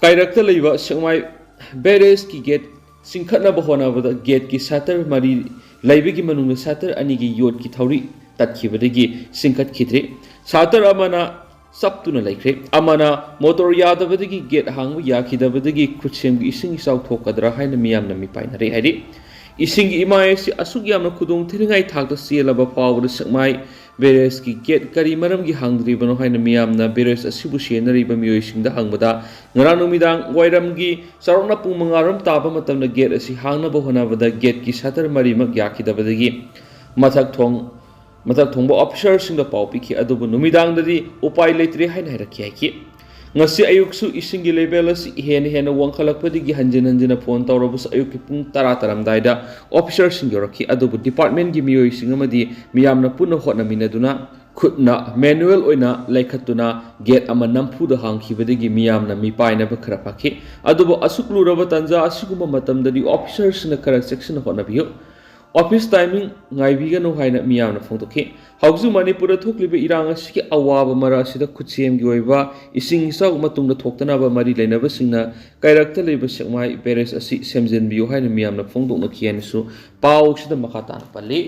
ꯀꯥꯏꯔꯛꯇ ꯂꯩꯕ ꯁꯦꯛꯃꯥꯏ ꯕꯦꯔꯦꯖꯀꯤ ꯒꯦꯠ ꯆꯤꯡꯈꯠꯅꯕ ꯍꯣꯠꯅꯕꯗ ꯒꯦꯠꯀꯤ ꯁꯇꯔ ꯃꯔꯤ ꯂꯩꯕꯒꯤ ꯃꯅꯨꯡꯗ ꯁꯇꯔ ꯑꯅꯤꯒꯤ ꯌꯣꯠꯀꯤ ꯊꯧꯔꯤ ꯇꯠꯈꯤꯕꯗꯒꯤ ꯆꯤꯡꯈꯠꯈꯤꯗ꯭ꯔꯤ꯫ ꯁꯇꯔ ꯑꯃꯅ ꯆꯞꯇꯨꯅ ꯂꯩꯈ꯭ꯔꯦ꯫ ꯑꯃꯅ ꯃꯣꯇꯣꯔ ꯌꯥꯗꯕꯗꯒꯤ ꯒꯦꯠ ꯍꯥꯡꯕ ꯌꯥꯈꯤꯗꯕꯗꯒꯤ ꯈꯨꯠꯁꯦꯝꯒꯤ ꯏꯁꯤꯡ ꯏꯆꯥꯎ ꯊꯣꯛꯀꯗ꯭ꯔꯥ ꯍꯥꯏꯅ ꯃꯤꯌꯥꯝꯅ ꯃꯤꯄꯥꯏꯅꯔꯦ ꯍꯥꯏꯔꯤ꯫ ꯏꯁꯤꯡꯒꯤ ꯏꯃꯥꯏ ꯑꯁꯤ ꯑꯁꯨꯛ ꯌꯥꯝꯅ ꯈꯨꯗꯣꯡ ꯊꯤꯅꯤꯡꯉꯥꯏ ꯊꯥꯛꯇ ꯆꯦꯜꯂꯕ ꯐꯥꯎꯕꯗ ꯁꯦꯛꯃꯥꯏ ꯕꯦꯔꯦꯖꯀꯤ ꯒꯦꯠ ꯀꯔꯤ ꯃꯔꯝꯒꯤ ꯍꯥꯡꯗ꯭ꯔꯤꯕꯅꯣ ꯍꯥꯏꯅ ꯃꯤꯌꯥꯝꯅ ꯕꯦꯔꯦꯖ ꯑꯁꯤꯕꯨ ꯁꯦꯟꯅꯔꯤꯕ ꯃꯤꯑꯣꯏꯁꯤꯡꯗ ꯍꯪꯕꯗ, ꯉꯔꯥꯡ ꯅꯨꯃꯤꯗꯥꯡ ꯋꯥꯏꯔꯝꯒꯤ ꯆꯥꯎꯔꯥꯛꯅ ꯄꯨꯡ ꯃꯉꯥ ꯔꯣꯝ ꯇꯥꯕ ꯃꯇꯝꯗ ꯒꯦꯠ ꯑꯁꯤ ꯍꯥꯡꯅꯕ ꯍꯣꯠꯅꯕꯗ ꯒꯦꯠꯀꯤ ꯁꯇꯔ ꯃꯔꯤꯃꯛ ꯌꯥꯈꯤꯗꯕꯗꯒꯤ ꯃꯊꯛ ꯊꯣꯡ ꯃꯊꯛ ꯊꯣꯡꯕ ꯑꯣꯐꯤꯁꯥꯔꯁꯤꯡꯗ ꯄꯥꯎ ꯄꯤꯈꯤ꯫ ꯑꯗꯨꯕꯨ ꯅꯨꯃꯤꯗꯥꯡꯗꯗꯤ ꯎꯄꯥꯏ ꯂꯩꯇ꯭ꯔꯦ ꯍꯥꯏꯅ ꯍꯥꯏꯔꯛꯈꯤ ꯍꯥꯏꯈꯤ꯫ ꯉꯁꯤ ꯑꯌꯨꯛꯁꯨ ꯏꯁꯤꯡꯒꯤ ꯂꯦꯚꯦꯜ ꯑꯁꯤ ꯍꯦꯟꯅ ꯍꯦꯟꯅ ꯋꯥꯡꯈꯠꯂꯛꯄꯗꯒꯤ ꯍꯟꯖꯤꯟ ꯍꯟꯖꯤꯟꯅ ꯐꯣꯟ ꯇꯧꯔꯕꯁꯨ ꯑꯌꯨꯛꯀꯤ ꯄꯨꯡ ꯇꯔꯥ ꯇꯥꯔꯝꯗꯥꯏꯗ ꯑꯣꯐꯤꯁꯥꯔꯁꯤꯡ ꯌꯧꯔꯛꯈꯤ꯫ ꯑꯗꯨꯕꯨ ꯗꯤꯄꯥꯔꯠꯃꯦꯟꯒꯤ ꯃꯤꯑꯣꯏꯁꯤꯡ ꯑꯃꯗꯤ ꯃꯤꯌꯥꯝꯅ ꯄꯨꯟꯅ ꯍꯣꯠꯅꯃꯤꯟꯅꯗꯨꯅ ꯈꯨꯠꯅ ꯃꯦꯅꯨꯑꯦꯜ ꯑꯣꯏꯅ ꯂꯩꯈꯠꯇꯨꯅ ꯒꯦꯠ ꯑꯃ ꯅꯝꯐꯨꯗ ꯍꯥꯡꯈꯤꯕꯗꯒꯤ ꯃꯤꯌꯥꯝꯅ ꯃꯤꯄꯥꯏꯅꯕ ꯈꯔ ꯐꯈꯤ꯫ ꯑꯗꯨꯕꯨ ꯑꯁꯨꯛ ꯂꯨꯔꯕ ꯇꯥꯟꯖꯥ ꯑꯁꯤꯒꯨꯝꯕ ꯃꯇꯝꯗꯗꯤ ꯑꯣꯐꯤꯁꯥꯔꯁꯤꯡꯅ ꯈꯔ ꯆꯦꯛꯁꯤꯟꯅ ꯍꯣꯠꯅꯕꯤꯌꯨ꯫ ꯑꯣꯐꯤꯁ ꯇꯥꯏꯃꯤꯡ ꯉꯥꯏꯕꯤꯒꯅꯨ ꯍꯥꯏꯅ ꯃꯤꯌꯥꯝꯅ ꯐꯣꯡꯗꯣꯛꯈꯤ꯫ ꯍꯧꯖꯤꯛ ꯃꯅꯤꯄꯨꯔꯗ ꯊꯣꯛꯂꯤꯕ ꯏꯔꯥꯡ ꯑꯁꯤꯒꯤ ꯑꯋꯥꯕ ꯃꯔꯛ ꯑꯁꯤꯗ ꯈꯨꯠꯁꯦꯝꯒꯤ ꯑꯣꯏꯕ ꯏꯁꯤꯡ ꯏꯆꯥꯎ ꯃꯇꯨꯡꯗ ꯊꯣꯛꯇꯅꯕ ꯃꯔꯤ ꯂꯩꯅꯕꯁꯤꯡꯅ ꯀꯩꯔꯛꯇ ꯂꯩꯕ ꯁꯦꯛꯃꯥꯏ ꯕꯦꯔꯦꯖ ꯑꯁꯤ ꯁꯦꯝꯖꯤꯟꯕꯤꯌꯨ ꯍꯥꯏꯅ ꯃꯤꯌꯥꯝꯅ ꯐꯣꯡꯗꯣꯛꯅꯈꯤ ꯍꯥꯏꯅꯁꯨ ꯄꯥꯎꯁꯤꯗ ꯃꯈꯥ ꯇꯥꯅ ꯄꯜꯂꯤ꯫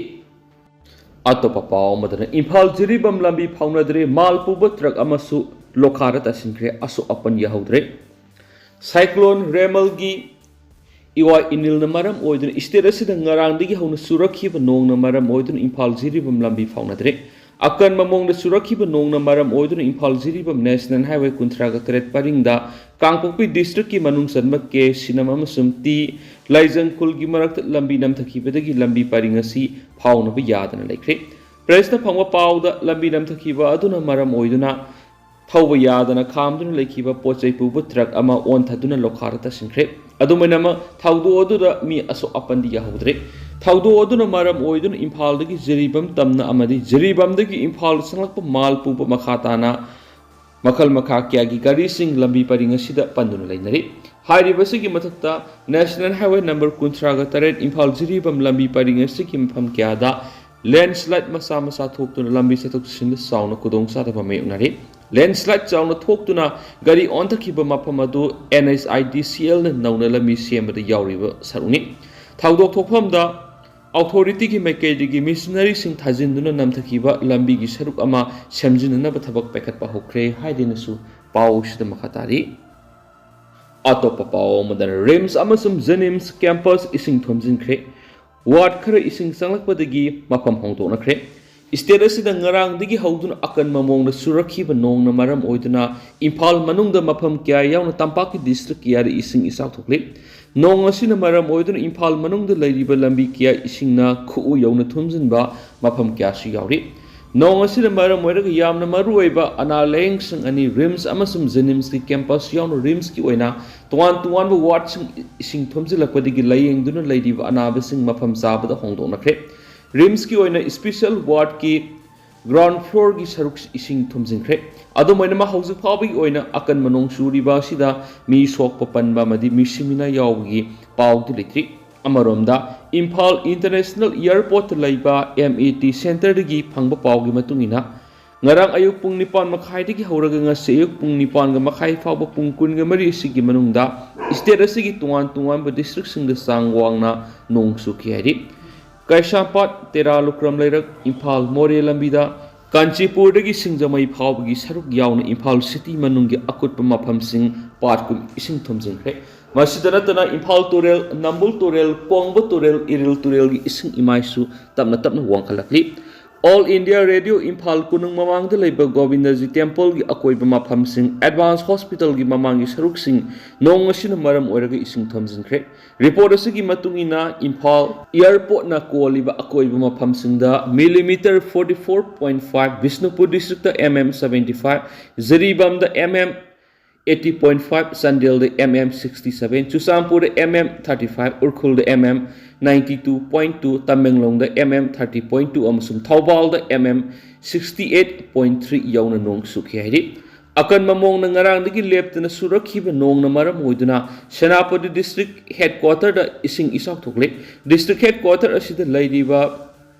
ꯑꯇꯣꯞꯄ ꯄꯥꯎ ꯑꯃꯗꯅ ꯏꯝꯐꯥꯜ ꯖꯤꯔꯤꯕꯥꯝ ꯂꯝꯕꯤ ꯐꯥꯎꯅꯗ꯭ꯔꯦ, ꯃꯥꯜ ꯄꯨꯕ ꯇ꯭ꯔꯛ ꯑꯃꯁꯨ ꯂꯣꯈꯥꯗ ꯇꯥꯁꯤꯟꯈ꯭ꯔꯦ, ꯑꯁꯣꯛ ꯑꯄꯟ ꯌꯥꯍꯧꯗ꯭ꯔꯦ꯫ ꯁꯥꯏꯀ꯭ꯂꯣꯟ ꯔꯦꯃꯜꯒꯤ ꯏꯋꯥ ꯏꯅꯤꯜꯅ ꯃꯔꯝ ꯑꯣꯏꯗꯨꯅ ꯁ꯭ꯇꯦꯠ ꯑꯁꯤꯗ ꯉꯔꯥꯡꯗꯒꯤ ꯍꯧꯅ ꯆꯨꯔꯛꯈꯤꯕ ꯅꯣꯡꯅ ꯃꯔꯝ ꯑꯣꯏꯗꯨꯅ ꯏꯝꯐꯥꯜ ꯖꯤꯔꯤꯕꯥꯝ ꯂꯝꯕꯤ ꯐꯥꯎꯅꯗ꯭ꯔꯦ꯫ ꯑꯀꯟꯕ ꯃꯑꯣꯡꯗ ꯆꯨꯔꯛꯈꯤꯕ ꯅꯣꯡꯅ ꯃꯔꯝ ꯑꯣꯏꯗꯨꯅ ꯏꯝꯐꯥꯜ ꯖꯤꯔꯤꯕꯥꯝ ꯅꯦꯁꯅꯦꯜ ꯍꯥꯏꯋꯦ ꯀꯨꯟꯊ꯭ꯔꯥꯒ ꯇꯔꯦꯠ ꯄꯔꯤꯡꯗ ꯀꯥꯡꯄꯣꯛꯄꯤ ꯗꯤꯁꯇ꯭ꯔꯤꯛꯀꯤ ꯃꯅꯨꯡ ꯆꯟꯕ ꯀꯦ ꯁꯤꯅꯝ ꯑꯃꯁꯨꯡ ꯇꯤ ꯂꯥꯏꯖꯪ ꯈꯨꯜꯒꯤ ꯃꯔꯛꯇ ꯂꯝꯕꯤ ꯅꯝꯊꯈꯤꯕꯗꯒꯤ ꯂꯝꯕꯤ ꯄꯔꯤꯡ ꯑꯁꯤ ꯐꯥꯎꯅꯕ ꯌꯥꯗꯅ ꯂꯩꯈ꯭ꯔꯦ꯫ ꯄ꯭ꯔꯦꯁꯅ ꯐꯪꯕ ꯄꯥꯎꯗ ꯂꯝꯕꯤ ꯅꯝꯊꯈꯤꯕ ꯑꯗꯨꯅ ꯃꯔꯝ ꯑꯣꯏꯗꯨꯅ ꯊꯧꯕ ꯌꯥꯗꯅ ꯈꯥꯝꯗꯨꯅ ꯂꯩꯈꯤꯕ ꯄꯣꯠ ꯆꯩ ꯄꯨꯕ ꯇ꯭ꯔꯛ ꯑꯃ ꯑꯣꯟꯊꯗꯨꯅ ꯂꯣꯈꯥꯗ ꯇꯥꯁꯤꯟꯈ꯭ꯔꯦ꯫ ꯑꯗꯨꯝ ꯑꯣꯏꯅꯃꯛ ꯊꯧꯗꯣꯛ ꯑꯗꯨꯗ ꯃꯤ ꯑꯁꯣꯛ ꯑꯄꯟꯗꯤ ꯌꯥꯍꯧꯗ꯭ꯔꯦ꯫ ꯊꯧꯗꯣꯛ ꯑꯗꯨꯅ ꯃꯔꯝ ꯑꯣꯏꯗꯨꯅ ꯏꯝꯐꯥꯜꯗꯒꯤ ꯖꯤꯔꯤꯕꯥꯝ ꯇꯝꯅ ꯑꯃꯗꯤ ꯖꯤꯔꯤꯕꯥꯝꯗꯒꯤ ꯏꯝꯐꯥꯜ ꯆꯪꯂꯛꯄ ꯃꯥꯜ ꯄꯨꯕ ꯃꯈꯥ ꯇꯥꯅ ꯃꯈꯜ ꯃꯈꯥ ꯀꯌꯥꯒꯤ ꯒꯥꯔꯤꯁꯤꯡ ꯂꯝꯕꯤ ꯄꯔꯤꯡ ꯑꯁꯤꯗ ꯄꯟꯗꯨꯅ ꯂꯩꯅꯔꯤ꯫ ꯍꯥꯏꯔꯤꯕꯁꯤꯒꯤ ꯃꯊꯛꯇ National Highway number ꯀꯨꯟꯊ꯭ꯔꯥꯒ ꯇꯔꯦꯠ ꯏꯝꯐꯥꯜ ꯖꯤꯔꯤꯕꯥꯝ ꯂꯝꯕꯤ ꯄꯔꯤꯡ ꯑꯁꯤꯒꯤ ꯃꯐꯝ ꯀꯌꯥꯗ landslide ꯃꯆꯥ ꯃꯆꯥ ꯊꯣꯛꯇꯨꯅ ꯂꯝꯕꯤ ꯆꯠꯊꯣꯛ ꯆꯠꯁꯤꯟꯗ ꯆꯥꯎꯅ ꯈꯨꯗꯣꯡꯆꯥꯗꯕ ꯃꯥꯌꯣꯛꯅꯔꯤ꯫ Landslide ꯆꯥꯎꯅ ꯊꯣꯛꯇꯨꯅ ꯒꯥꯔꯤ ꯑꯣꯟꯊꯈꯤꯕ ꯃꯐꯝ ꯑꯗꯨ NHIDCLꯅ ꯅꯧꯅ ꯂꯝꯕꯤ ꯁꯦꯝꯕꯗ ꯌꯥꯎꯔꯤꯕ ꯁꯔꯨꯛꯅꯤ꯫ ꯊꯧꯗꯣꯛ ꯊꯣꯛꯐꯝꯗ authorityꯒꯤ ꯃꯥꯏꯀꯩꯗꯒꯤ machineryꯁꯤꯡ ꯊꯥꯖꯤꯟꯗꯨꯅ ꯅꯝꯊꯈꯤꯕ ꯂꯝꯕꯤꯒꯤ ꯁꯔꯨꯛ ꯑꯃ ꯁꯦꯝꯖꯤꯟꯅꯅꯕ ꯊꯕꯛ ꯄꯥꯏꯈꯠꯄ ꯍꯧꯈ꯭ꯔꯦ ꯍꯥꯏꯗꯨꯅꯁꯨ ꯄꯥꯎ ꯑꯁꯤꯗ ꯃꯈꯥ ꯇꯥꯔꯤ꯫ ꯑꯇꯣꯞꯄ ꯄꯥꯎ ꯑꯃꯗꯅ RIMS ꯑꯃꯁꯨꯡ JNIMS campus ꯏꯁꯤꯡ ꯊꯨꯝꯖꯤꯟꯈ꯭ꯔꯦ꯫ Ward ꯈꯔ ꯏꯁꯤꯡ ꯆꯪꯂꯛꯄꯗꯒꯤ ꯃꯐꯝ ꯍꯣꯡꯗꯣꯛꯅꯈ꯭ꯔꯦ꯫ State ꯑꯁꯤꯗ ꯉꯔꯥꯡꯗꯒꯤ ꯍꯧꯗꯨꯅ ꯑꯀꯟꯕ ꯃꯑꯣꯡꯗ ꯆꯨꯔꯛꯈꯤꯕ ꯅꯣꯡꯅ ꯃꯔꯝ ꯑꯣꯏꯗꯨꯅ ꯏꯝꯐꯥꯜ ꯃꯅꯨꯡꯗ ꯃꯐꯝ ꯀꯌꯥ ꯌꯥꯎꯅ ꯇꯝꯄꯥꯛꯀꯤ district ꯀꯌꯥꯗ ꯏꯁꯤꯡ ꯏꯆꯥꯎ ꯊꯣꯛꯂꯤ꯫ ꯅꯣꯡ ꯑꯁꯤꯅ ꯃꯔꯝ ꯑꯣꯏꯗꯨꯅ ꯏꯝꯐꯥꯜ ꯃꯅꯨꯡꯗ ꯂꯩꯔꯤꯕ ꯂꯝꯕꯤ ꯀꯌꯥ ꯏꯁꯤꯡꯅ ꯈꯨꯎ ꯌꯧꯅ ꯊꯨꯝꯖꯤꯟꯕ ꯃꯐꯝ ꯀꯌꯥꯁꯨ ꯌꯥꯎꯔꯤ꯫ ꯅꯣꯡ ꯑꯁꯤꯅ ꯃꯔꯝ ꯑꯣꯏꯔꯒ ꯌꯥꯝꯅ ꯃꯔꯨꯑꯣꯏꯕ ꯑꯅꯥ ꯂꯥꯌꯦꯡꯁꯪ ꯑꯅꯤ, RIMS ꯑꯃꯁꯨꯡ JNIMSꯀꯤ campus ꯌꯥꯎꯅ RIMSꯀꯤ ꯑꯣꯏꯅ ꯇꯣꯉꯥꯟ ꯇꯣꯉꯥꯟꯕ wardꯁꯤꯡ ꯏꯁꯤꯡ ꯊꯨꯝꯖꯤꯜꯂꯛꯄꯗꯒꯤ ꯂꯥꯌꯦꯡꯗꯨꯅ ꯂꯩꯔꯤꯕ ꯑꯅꯥꯕꯁꯤꯡ ꯃꯐꯝ ꯆꯥꯕꯗ ꯍꯣꯡꯗꯣꯛꯅꯈ꯭ꯔꯦ꯫ RIMSꯀꯤ ꯑꯣꯏꯅ special wardꯀꯤ ground floorꯒꯤ ꯁꯔꯨꯛ ꯏꯁꯤꯡ ꯊꯨꯝꯖꯤꯟꯈ꯭ꯔꯦ꯫ ꯑꯗꯨꯝ ꯑꯣꯏꯅꯃꯛ, ꯍꯧꯖꯤꯛ ꯐꯥꯎꯕꯒꯤ ꯑꯣꯏꯅ ꯑꯀꯟꯕ ꯅꯣꯡ ꯆꯨꯔꯤꯕ ꯑꯁꯤꯗ ꯃꯤ ꯁꯣꯛꯄ ꯄꯟꯕ ꯑꯃꯗꯤ ꯃꯤꯁꯤꯃꯤꯅꯥ ꯌꯥꯎꯕꯒꯤ ꯄꯥꯎꯗꯤ ꯂꯩꯇ꯭ꯔꯤ꯫ ꯑꯃꯔꯣꯝꯗ, ꯏꯝꯐꯥꯜ International Airportꯇ ꯂꯩꯕ MAT centreꯗꯒꯤ ꯐꯪꯕ ꯄꯥꯎꯒꯤ ꯃꯇꯨꯡ ꯏꯟꯅ, ꯉꯔꯥꯡ ꯑꯌꯨꯛ ꯄꯨꯡ ꯅꯤꯄꯥꯟ ꯃꯈꯥꯏꯗꯒꯤ ꯍꯧꯔꯒ ꯉꯁꯤ ꯑꯌꯨꯛ ꯄꯨꯡ ꯅꯤꯄꯥꯟꯒ ꯃꯈꯥꯏ ꯐꯥꯎꯕ ꯄꯨꯡ ꯀꯨꯟꯒ ꯃꯔꯤ ꯑꯁꯤꯒꯤ ꯃꯅꯨꯡꯗ state ꯑꯁꯤꯒꯤ ꯇꯣꯉꯥꯟ ꯇꯣꯉꯥꯟꯕ districtꯁꯤꯡꯗ ꯆꯥꯡ ꯋꯥꯡꯅ ꯅꯣꯡ ꯆꯨꯈꯤ ꯍꯥꯏꯔꯤ꯫ ꯀꯩꯁꯥꯝꯄꯥꯠ, ꯇꯦꯔꯥ, ꯂꯨꯈ꯭ꯔꯝ ꯂꯩꯔꯛ, ꯏꯝꯐꯥꯜ ꯃꯣꯔꯦ ꯂꯝꯕꯤꯗ, ꯀꯥꯟꯆꯤꯄꯨꯔꯗꯒꯤ ꯁꯤꯡꯖꯃꯩ ꯐꯥꯎꯕꯒꯤ ꯁꯔꯨꯛ ꯌꯥꯎꯅ ꯏꯝꯐꯥꯜ city ꯃꯅꯨꯡꯒꯤ ꯑꯀꯨꯠꯄ ꯃꯐꯝꯁꯤꯡ ꯄꯥꯠ ꯀꯨꯝ ꯏꯁꯤꯡ ꯊꯨꯝꯖꯤꯟꯈ꯭ꯔꯦ꯫ ꯃꯁꯤꯗ ꯅꯠꯇꯅ ꯏꯝꯐꯥꯜ ꯇꯨꯔꯦꯜ, ꯅꯝꯕꯨꯜ ꯇꯨꯔꯦꯜ, ꯀꯣꯡꯕ ꯇꯨꯔꯦꯜ, ꯏꯔꯤꯜ ꯇꯨꯔꯦꯜꯒꯤ ꯏꯁꯤꯡ ꯏꯃꯥꯏꯁꯨ ꯇꯞꯅ ꯇꯞꯅ ꯋꯥꯡꯈꯠꯂꯛꯂꯤ꯫ All India Radio ꯏꯝꯐꯥꯜ ꯀꯣꯅꯨꯡ ꯃꯃꯥꯡꯗ ꯂꯩꯕ ꯒꯣꯕꯤꯟꯗꯖꯤ templeꯒꯤ ꯑꯀꯣꯏꯕ ꯃꯐꯝꯁꯤꯡ, Advance Hospitalꯒꯤ ꯃꯃꯥꯡꯒꯤ ꯁꯔꯨꯛꯁꯤꯡ ꯅꯣꯡ ꯑꯁꯤꯅ ꯃꯔꯝ ꯑꯣꯏꯔꯒ ꯏꯁꯤꯡ ꯊꯨꯝꯖꯤꯟꯈ꯭ꯔꯦ꯫ Report ꯑꯁꯤꯒꯤ ꯃꯇꯨꯡ ꯏꯟꯅ, ꯏꯝꯐꯥꯜ airportꯅ ꯀꯣꯜꯂꯤꯕ ꯑꯀꯣꯏꯕ ꯃꯐꯝꯁꯤꯡꯗ millimeter forty four point five, Bishnupur districtꯇ MM seventy five, ꯖꯤꯔꯤꯕꯥꯝꯗ MM eighty point five, ꯆꯥꯟꯗꯦꯜꯗ MM sixty seven, ꯆꯨꯔꯆꯥꯟꯄꯨꯔꯗ MM thirty five, ꯎꯈ꯭ꯔꯨꯜꯗ MM ninety two point two, ꯇꯃꯦꯡꯂꯣꯡꯗ MM thirty point two ꯑꯃꯁꯨꯡ ꯊꯧꯕꯥꯜꯗ MM sixty eight point three ꯌꯧꯅ ꯅꯣꯡ ꯆꯨꯈꯤ ꯍꯥꯏꯔꯤ꯫ ꯑꯀꯟꯕ ꯃꯑꯣꯡꯗ ꯉꯔꯥꯡꯗꯒꯤ ꯂꯦꯞꯇꯅ ꯆꯨꯔꯛꯈꯤꯕ ꯅꯣꯡꯅ ꯃꯔꯝ ꯑꯣꯏꯗꯨꯅ ꯁꯦꯅꯥꯄꯇꯤ district headquarter ꯗ ꯏꯁꯤꯡ ꯏꯆꯥꯎ ꯊꯣꯛꯂꯦ꯫ District headquarter ꯑꯁꯤꯗ ꯂꯩꯔꯤꯕ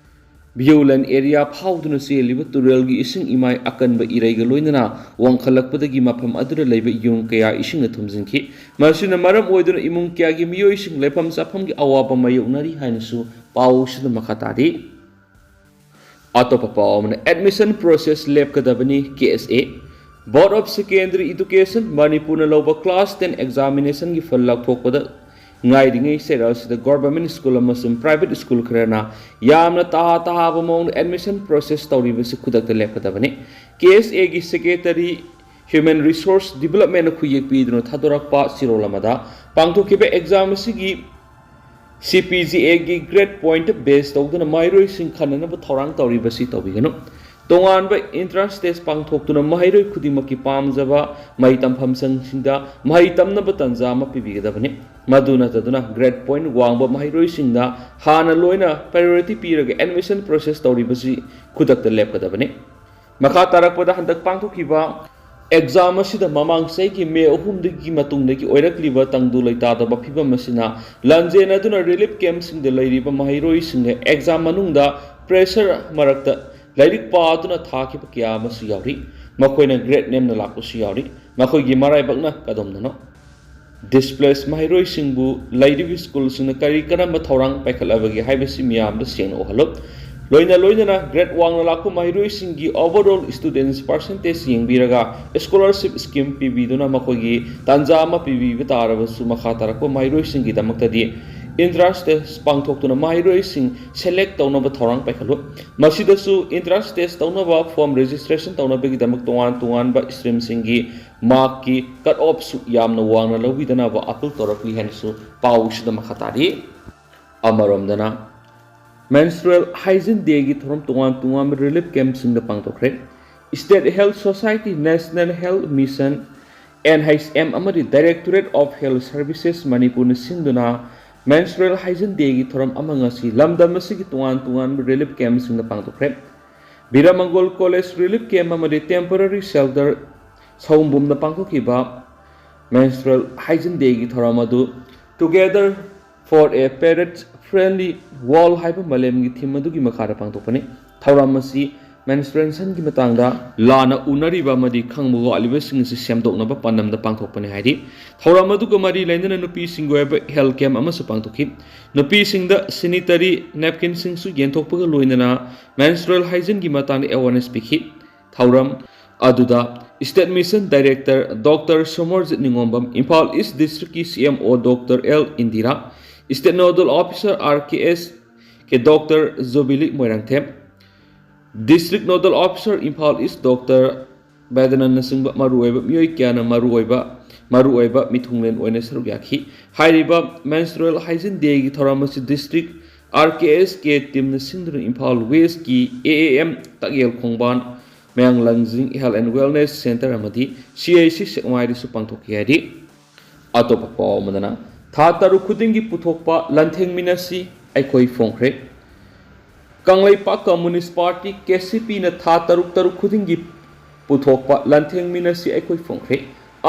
ꯚꯤꯌꯨꯂꯦꯟ area ꯐꯥꯎꯗꯨꯅ ꯆꯦꯜꯂꯤꯕ ꯇꯨꯔꯦꯜꯒꯤ ꯏꯁꯤꯡ ꯏꯃꯥꯏ ꯑꯀꯟꯕ ꯏꯔꯩꯒ ꯂꯣꯏꯅꯅ ꯋꯥꯡꯈꯠꯂꯛꯄꯗꯒꯤ ꯃꯐꯝ ꯑꯗꯨꯗ ꯂꯩꯕ ꯌꯨꯝ ꯀꯌꯥ ꯏꯁꯤꯡꯅ ꯊꯨꯝꯖꯤꯟꯈꯤ꯫ ꯃꯁꯤꯅ ꯃꯔꯝ ꯑꯣꯏꯗꯨꯅ ꯏꯃꯨꯡ ꯀꯌꯥꯒꯤ ꯃꯤꯑꯣꯏꯁꯤꯡ ꯂꯩꯐꯝ ꯆꯥꯐꯝꯒꯤ ꯑꯋꯥꯕ ꯃꯥꯌꯣꯛꯅꯔꯤ ꯍꯥꯏꯅꯁꯨ ꯄꯥꯎꯁꯤꯗ ꯃꯈꯥ ꯇꯥꯔꯤ꯫ ꯑꯇꯣꯞꯄ ꯄꯥꯎ ꯑꯃꯅ, admission process ꯂꯦꯞꯀꯗꯕꯅꯤ, K S A꯫ Board of Secondary Education ꯃꯅꯤꯄꯨꯔꯅ ꯂꯧꯕ class ten examination ꯒꯤ ꯐꯜ ꯂꯥꯎꯊꯣꯛꯄꯗ ꯉꯥꯏꯔꯤꯉꯩ ꯆꯩꯔꯥꯛ ꯑꯁꯤꯗ government school ꯑꯃꯁꯨꯡ private school ꯈꯔꯅ ꯌꯥꯝꯅ ꯇꯍꯥ ꯇꯍꯥꯕ ꯃꯑꯣꯡꯗ admission process ꯇꯧꯔꯤꯕꯁꯤ ꯈꯨꯗꯛꯇ ꯂꯦꯞꯀꯗꯕꯅꯤ꯫ K S A ꯒꯤ secretary Human Resource Development ꯅ ꯈꯨꯌꯦꯛ ꯄꯤꯗꯨꯅ ꯊꯥꯗꯣꯔꯛꯄ ꯆꯦꯔꯣꯜ ꯑꯃꯗ, ꯄꯥꯡꯊꯣꯛꯈꯤꯕ exam ꯑꯁꯤꯒꯤ C P G A ꯒꯤ grade point base ꯇꯧꯗꯨꯅ ꯃꯍꯩꯔꯣꯏꯁꯤꯡ ꯈꯟꯅꯅꯕ ꯊꯧꯔꯥꯡ ꯇꯧꯔꯤꯕꯁꯤ ꯇꯧꯕꯤꯒꯅꯨ꯫ ꯇꯣꯉꯥꯟꯕ entrance test ꯄꯥꯡꯊꯣꯛꯇꯨꯅ ꯃꯍꯩꯔꯣꯏ ꯈꯨꯗꯤꯡꯃꯛꯀꯤ ꯄꯥꯝꯖꯕ ꯃꯍꯩ ꯇꯝꯐꯝꯁꯪꯁꯤꯡꯗ ꯃꯍꯩ ꯇꯝꯅꯕ ꯇꯥꯟꯖꯥ ꯑꯃ ꯄꯤꯕꯤꯒꯗꯕꯅꯤ꯫ ꯃꯗꯨ ꯅꯠꯇꯗꯨꯅ grade point ꯋꯥꯡꯕ ꯃꯍꯩꯔꯣꯏꯁꯤꯡꯗ ꯍꯥꯟꯅ ꯂꯣꯏꯅ priority ꯄꯤꯔꯒ admission process ꯇꯧꯔꯤꯕꯁꯤ ꯈꯨꯗꯛꯇ ꯂꯦꯞꯀꯗꯕꯅꯤ꯫ ꯃꯈꯥ ꯇꯥꯔꯛꯄꯗ, ꯍꯟꯗꯛ ꯄꯥꯡꯊꯣꯛꯈꯤꯕ exam ꯑꯁꯤꯗ ꯃꯃꯥꯡ ꯆꯍꯤꯒꯤ May ꯑꯍꯨꯝꯗꯒꯤ ꯃꯇꯨꯡꯗꯒꯤ ꯑꯣꯏꯔꯛꯂꯤꯕ ꯇꯪꯗꯨ ꯂꯩꯇꯥꯗꯕ ꯐꯤꯚꯝ ꯑꯁꯤꯅ ꯂꯥꯟꯖꯦꯟꯅꯗꯨꯅ relief camp ꯁꯤꯡꯗ ꯂꯩꯔꯤꯕ ꯃꯍꯩꯔꯣꯏꯁꯤꯡꯅ exam ꯃꯅꯨꯡꯗ pressure ꯃꯔꯛꯇ ꯂꯥꯏꯔꯤꯛ ꯄꯥꯗꯨꯅ ꯊꯥꯈꯤꯕ ꯀꯌꯥ ꯑꯃꯁꯨ ꯌꯥꯎꯔꯤ꯫ ꯃꯈꯣꯏꯅ grade ꯅꯦꯝꯅ ꯂꯥꯛꯄꯁꯨ ꯌꯥꯎꯔꯤ꯫ ꯃꯈꯣꯏꯒꯤ ꯃꯔꯥꯏꯕꯛꯅ ꯀꯗꯣꯝꯗꯅꯣ? Displaced ꯃꯍꯩꯔꯣꯏꯁꯤꯡꯕꯨ ꯂꯩꯔꯤꯕ school ꯁꯤꯡꯅ ꯀꯔꯤ ꯀꯔꯝꯕ ꯊꯧꯔꯥꯡ ꯄꯥꯏꯈꯠꯂꯕꯒꯦ ꯍꯥꯏꯕꯁꯤ ꯃꯤꯌꯥꯝꯗ ꯁꯦꯡꯅ ꯎꯍꯜꯂꯨ꯫ ꯂꯣꯏꯅ ꯂꯣꯏꯅꯅ grade ꯋꯥꯡꯅ ꯂꯥꯛꯄ ꯃꯍꯩꯔꯣꯏꯁꯤꯡꯒꯤ overall students percentage ꯌꯦꯡꯕꯤꯔꯒ scholarship scheme ꯄꯤꯕꯤꯗꯨꯅ ꯃꯈꯣꯏꯒꯤ ꯇꯥꯟꯖꯥ ꯑꯃ ꯄꯤꯕꯤꯕ ꯇꯥꯔꯕꯁꯨ, ꯃꯈꯥ ꯇꯥꯔꯛꯄ ꯃꯍꯩꯔꯣꯏꯁꯤꯡꯒꯤꯗꯃꯛꯇꯗꯤ entrance test ꯄꯥꯡꯊꯣꯛꯇꯨꯅ ꯃꯍꯩꯔꯣꯏꯁꯤꯡ select ꯇꯧꯅꯕ ꯊꯧꯔꯥꯡ ꯄꯥꯏꯈꯠꯂꯨ꯫ ꯃꯁꯤꯗꯁꯨ entrance test ꯇꯧꯅꯕ form registration ꯇꯧꯅꯕꯒꯤꯗꯃꯛ ꯇꯣꯉꯥꯟ ꯇꯣꯉꯥꯟꯕ stream ꯁꯤꯡꯒꯤ mark ꯀꯤ cut off ꯁꯨ ꯌꯥꯝꯅ ꯋꯥꯡꯅ ꯂꯧꯕꯤꯗꯅꯕ appeal ꯇꯧꯔꯛꯂꯤ ꯍꯥꯏꯅꯁꯨ ꯄꯥꯎꯁꯤꯗ ꯃꯈꯥ ꯇꯥꯔꯤ꯫ ꯑꯃꯔꯣꯝꯗꯅ, Menstrual Hygiene Day ꯒꯤ ꯊꯧꯔꯝ ꯇꯣꯉꯥꯟ ꯇꯣꯉꯥꯟꯕ relief camp ꯁꯤꯡꯗ ꯄꯥꯡꯊꯣꯛꯈ꯭ꯔꯦ꯫ State Health Society, National Health Mission, N H M ꯑꯃꯗꯤ Directorate of Health Services ꯃꯅꯤꯄꯨꯔꯅ ꯁꯤꯟꯗꯨꯅ Menstrual Hygiene Day ꯒꯤ ꯊꯧꯔꯝ ꯑꯃ ꯉꯁꯤ ꯂꯝꯗꯝ ꯑꯁꯤꯒꯤ ꯇꯣꯉꯥꯟ ꯇꯣꯉꯥꯟꯕ relief camp ꯁꯤꯡꯗ ꯄꯥꯡꯊꯣꯛꯈ꯭ꯔꯦ꯫ ꯕꯤꯔꯥꯃꯪꯒꯣꯜ College Relief Camp ꯑꯃꯗꯤ Temporary Shelter ꯁꯑꯣꯝꯕꯨꯝꯗ ꯄꯥꯡꯊꯣꯛꯈꯤꯕ Menstrual Hygiene Dayꯒꯤ ꯊꯧꯔꯝ ꯑꯗꯨ Together for a Parent Friendly World ꯍꯥꯏꯕ ꯃꯥꯂꯦꯝꯒꯤ theme ꯑꯗꯨꯒꯤ ꯃꯈꯥꯗ ꯄꯥꯡꯊꯣꯛꯄꯅꯤ꯫ ꯊꯧꯔꯝ ꯑꯁꯤ menstruationꯒꯤ ꯃꯇꯥꯡꯗ ꯂꯥꯟꯅ ꯎꯅꯔꯤꯕ ꯑꯃꯗꯤ ꯈꯪꯕ ꯋꯥꯠꯂꯤꯕꯁꯤꯡ ꯑꯁꯤ ꯁꯦꯝꯗꯣꯛꯅꯕ ꯄꯥꯟꯗꯝꯗ ꯄꯥꯡꯊꯣꯛꯄꯅꯤ ꯍꯥꯏꯔꯤ꯫ ꯊꯧꯔꯝ ꯑꯗꯨꯒ ꯃꯔꯤ ꯂꯩꯅꯅ ꯅꯨꯄꯤꯁꯤꯡꯒꯤ ꯑꯣꯏꯕ health camp ꯑꯃꯁꯨ ꯄꯥꯡꯊꯣꯛꯈꯤ꯫ ꯅꯨꯄꯤꯁꯤꯡꯗ sanitary napkinꯁꯤꯡꯁꯨ ꯌꯦꯟꯊꯣꯛꯄꯒ ꯂꯣꯏꯅꯅ menstrual hygieneꯒꯤ ꯃꯇꯥꯡꯗ awareness ꯄꯤꯈꯤ꯫ ꯊꯧꯔꯝ ꯑꯗꯨꯗ State Mission Director Doctor Somarjit Ningombam, Imphal East Districtꯀꯤ C M O Doctor L Indira, State Nodal Officer R K S K Doctor Jubilee Moirangthem, District Nodal Officer Imphal East Doctor ꯕꯦꯗꯅꯟꯅꯆꯤꯡꯕ ꯃꯔꯨꯑꯣꯏꯕ ꯃꯤꯑꯣꯏ ꯀꯌꯥꯅ ꯃꯔꯨꯑꯣꯏꯕ ꯃꯔꯨꯑꯣꯏꯕ ꯃꯤꯊꯨꯡꯂꯦꯟ ꯑꯣꯏꯅ ꯁꯔꯨꯛ ꯌꯥꯈꯤ꯫ ꯍꯥꯏꯔꯤꯕ Menstrual Hygiene Dayꯒꯤ ꯊꯧꯔꯝ ꯑꯁꯤ District R K S K teamꯅ ꯁꯤꯟꯗꯨꯅ ꯏꯝꯐꯥꯜ Westꯀꯤ A A M ꯇꯥꯛꯌꯦꯜ ꯈꯣꯡꯕꯥꯟ, ꯃꯌꯥꯡ ꯂꯪꯖꯤꯡ Health and Wellness Center ꯑꯃꯗꯤ C H C ꯁꯦꯛꯃꯥꯏꯗꯁꯨ ꯄꯥꯡꯊꯣꯛꯈꯤ ꯍꯥꯏꯔꯤ꯫ ꯑꯇꯣꯞꯄ ꯄꯥꯎ ꯑꯃꯗꯅ, ꯊꯥ ꯇꯔꯨꯛ ꯈꯨꯗꯤꯡꯒꯤ ꯄꯨꯊꯣꯛꯄ ꯂꯥꯟꯊꯦꯡꯃꯤꯟꯅꯁꯤ ꯑꯩꯈꯣꯏ ꯐꯣꯡꯈ꯭ꯔꯦ꯫ Kangleipak Communist Party, K C Pꯅ ꯊꯥ ꯇꯔꯨꯛ ꯇꯔꯨꯛ ꯈꯨꯗꯤꯡꯒꯤ ꯄꯨꯊꯣꯛꯄ ꯂꯥꯟꯊꯦꯡꯃꯤꯟꯅꯁꯤ ꯑꯩꯈꯣꯏ ꯐꯣꯡꯈ꯭ꯔꯦ꯫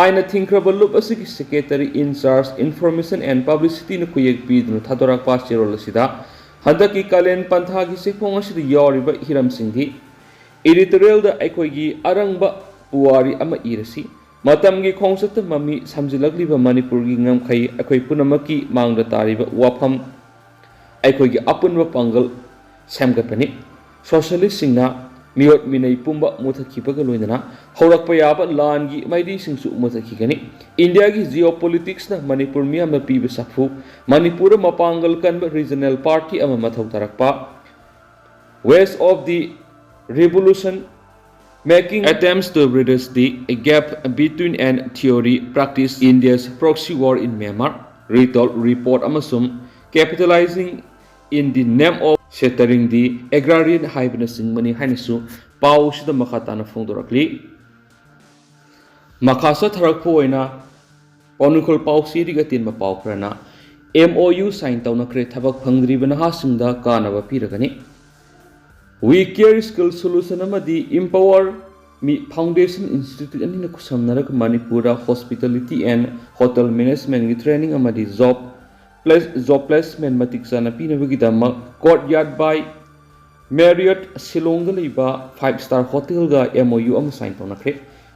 ꯑꯥꯏꯟꯅ ꯊꯤꯡꯈ꯭ꯔꯕ ꯂꯨꯞ ꯑꯁꯤꯒꯤ Secretary in Charge Information and Publicityꯅ ꯈꯨꯌꯦꯛ ꯄꯤꯗꯨꯅ ꯊꯥꯗꯣꯔꯛꯄ ꯆꯦꯔꯣꯜ ꯑꯁꯤꯗ ꯍꯟꯗꯛꯀꯤ ꯀꯥꯂꯦꯟ ꯄꯟꯊꯥꯒꯤ ꯆꯦꯐꯣꯡ ꯑꯁꯤꯗ ꯌꯥꯎꯔꯤꯕ ꯍꯤꯔꯝꯁꯤꯡꯗꯤ editorialꯗ ꯑꯩꯈꯣꯏꯒꯤ ꯑꯔꯪꯕ ꯄꯨꯋꯥꯔꯤ ꯑꯃ ꯏꯔꯁꯤ, ꯃꯇꯝꯒꯤ ꯈꯣꯡꯆꯠꯇ ꯃꯃꯤ ꯁꯥꯝꯖꯤꯜꯂꯛꯂꯤꯕ ꯃꯅꯤꯄꯨꯔꯒꯤ ꯉꯝꯈꯩ, ꯑꯩꯈꯣꯏ ꯄꯨꯝꯅꯃꯛꯀꯤ ꯃꯥꯡꯗ ꯇꯥꯔꯤꯕ ꯋꯥꯐꯝ, ꯑꯩꯈꯣꯏꯒꯤ ꯑꯄꯨꯟꯕ ꯄꯥꯡꯒꯜ ꯁꯦꯝꯒꯠꯄꯅꯤ꯫ Socialistꯁꯤꯡꯅ ꯃꯤꯑꯣꯠ ꯃꯤꯅꯩ ꯄꯨꯝꯕ ꯃꯨꯊꯠꯈꯤꯕꯒ ꯂꯣꯏꯅꯅ ꯍꯧꯔꯛꯄ ꯌꯥꯕ ꯂꯥꯟꯒꯤ ꯃꯩꯔꯤꯁꯤꯡꯁꯨ ꯃꯨꯊꯠꯈꯤꯒꯅꯤ꯫ ꯏꯟꯗꯤꯌꯥꯒꯤ geopoliticsꯅ ꯃꯅꯤꯄꯨꯔ ꯃꯤꯌꯥꯝꯅ ꯄꯤꯕ ꯁꯥꯐꯨ, ꯃꯅꯤꯄꯨꯔꯗ ꯃꯄꯥꯡꯒꯜ ꯀꯟꯕ regional party ꯑꯃ ꯃꯊꯧ ꯇꯥꯔꯛꯄ, Waves of the Revolution, Making Attempts to Bridge the Gap Between and Theory Practice, India's Proxy War in Myanmar, Retold Report ꯑꯃꯁꯨꯡ Capitalizing in the Name of Shattering the Agrarian ꯍꯥꯏꯕꯅꯆꯤꯡꯕꯅꯤ ꯍꯥꯏꯅꯁꯨ ꯄꯥꯎꯁꯤꯗ ꯃꯈꯥ ꯇꯥꯅ ꯐꯣꯡꯗꯣꯔꯛꯂꯤ꯫ ꯃꯈꯥ ꯆꯠꯊꯔꯛꯄ ꯑꯣꯏꯅ ꯄꯥꯎꯅꯨꯡꯈꯣꯜ ꯄꯥꯎꯆꯦꯗꯒꯤ ꯑꯇꯦꯟꯕ ꯄꯥꯎ ꯈꯔꯅ M O U sign ꯇꯧꯅꯈ꯭ꯔꯦ, ꯊꯕꯛ ꯐꯪꯗ꯭ꯔꯤꯕ ꯅꯍꯥꯁꯤꯡꯗ ꯀꯥꯟꯅꯕ ꯄꯤꯔꯒꯅꯤ꯫ We Care Skill Solution ꯑꯃꯗꯤ Empower ꯃꯤ ꯐꯥꯎꯟꯗꯦꯁꯟ ꯏꯟꯁꯇꯤꯇ꯭ꯌꯨꯠ ꯑꯅꯤꯅ ꯈꯨꯠꯁꯝꯅꯔꯒ ꯃꯅꯤꯄꯨꯔꯗ ꯍꯣꯁꯄꯤꯇꯥꯂꯤꯇꯤ ꯑꯦꯟ ꯍꯣꯇꯦꯜ ꯃꯦꯅꯦꯖꯃꯦꯟꯒꯤ ꯇ꯭ꯔꯦꯅꯤꯡ ꯑꯃꯗꯤ ꯖꯣꯕ ꯄ꯭ꯂꯦꯁ ꯖꯣꯕ ꯄ꯭ꯂꯦꯁꯃꯦꯟ ꯃꯇꯤꯛ ꯆꯥꯅ ꯄꯤꯅꯕꯒꯤꯗꯃꯛ ꯀꯣꯔꯠ ꯌꯥꯔꯠ ꯕꯥꯏ ꯃꯦꯔꯤꯌꯠ ꯁꯤꯂꯣꯡꯗ ꯂꯩꯕ five star ꯍꯣꯇꯦꯜꯒ M O U ꯑꯃ ꯁꯥꯏꯟ ꯇꯧꯅꯈ꯭ꯔꯦ꯫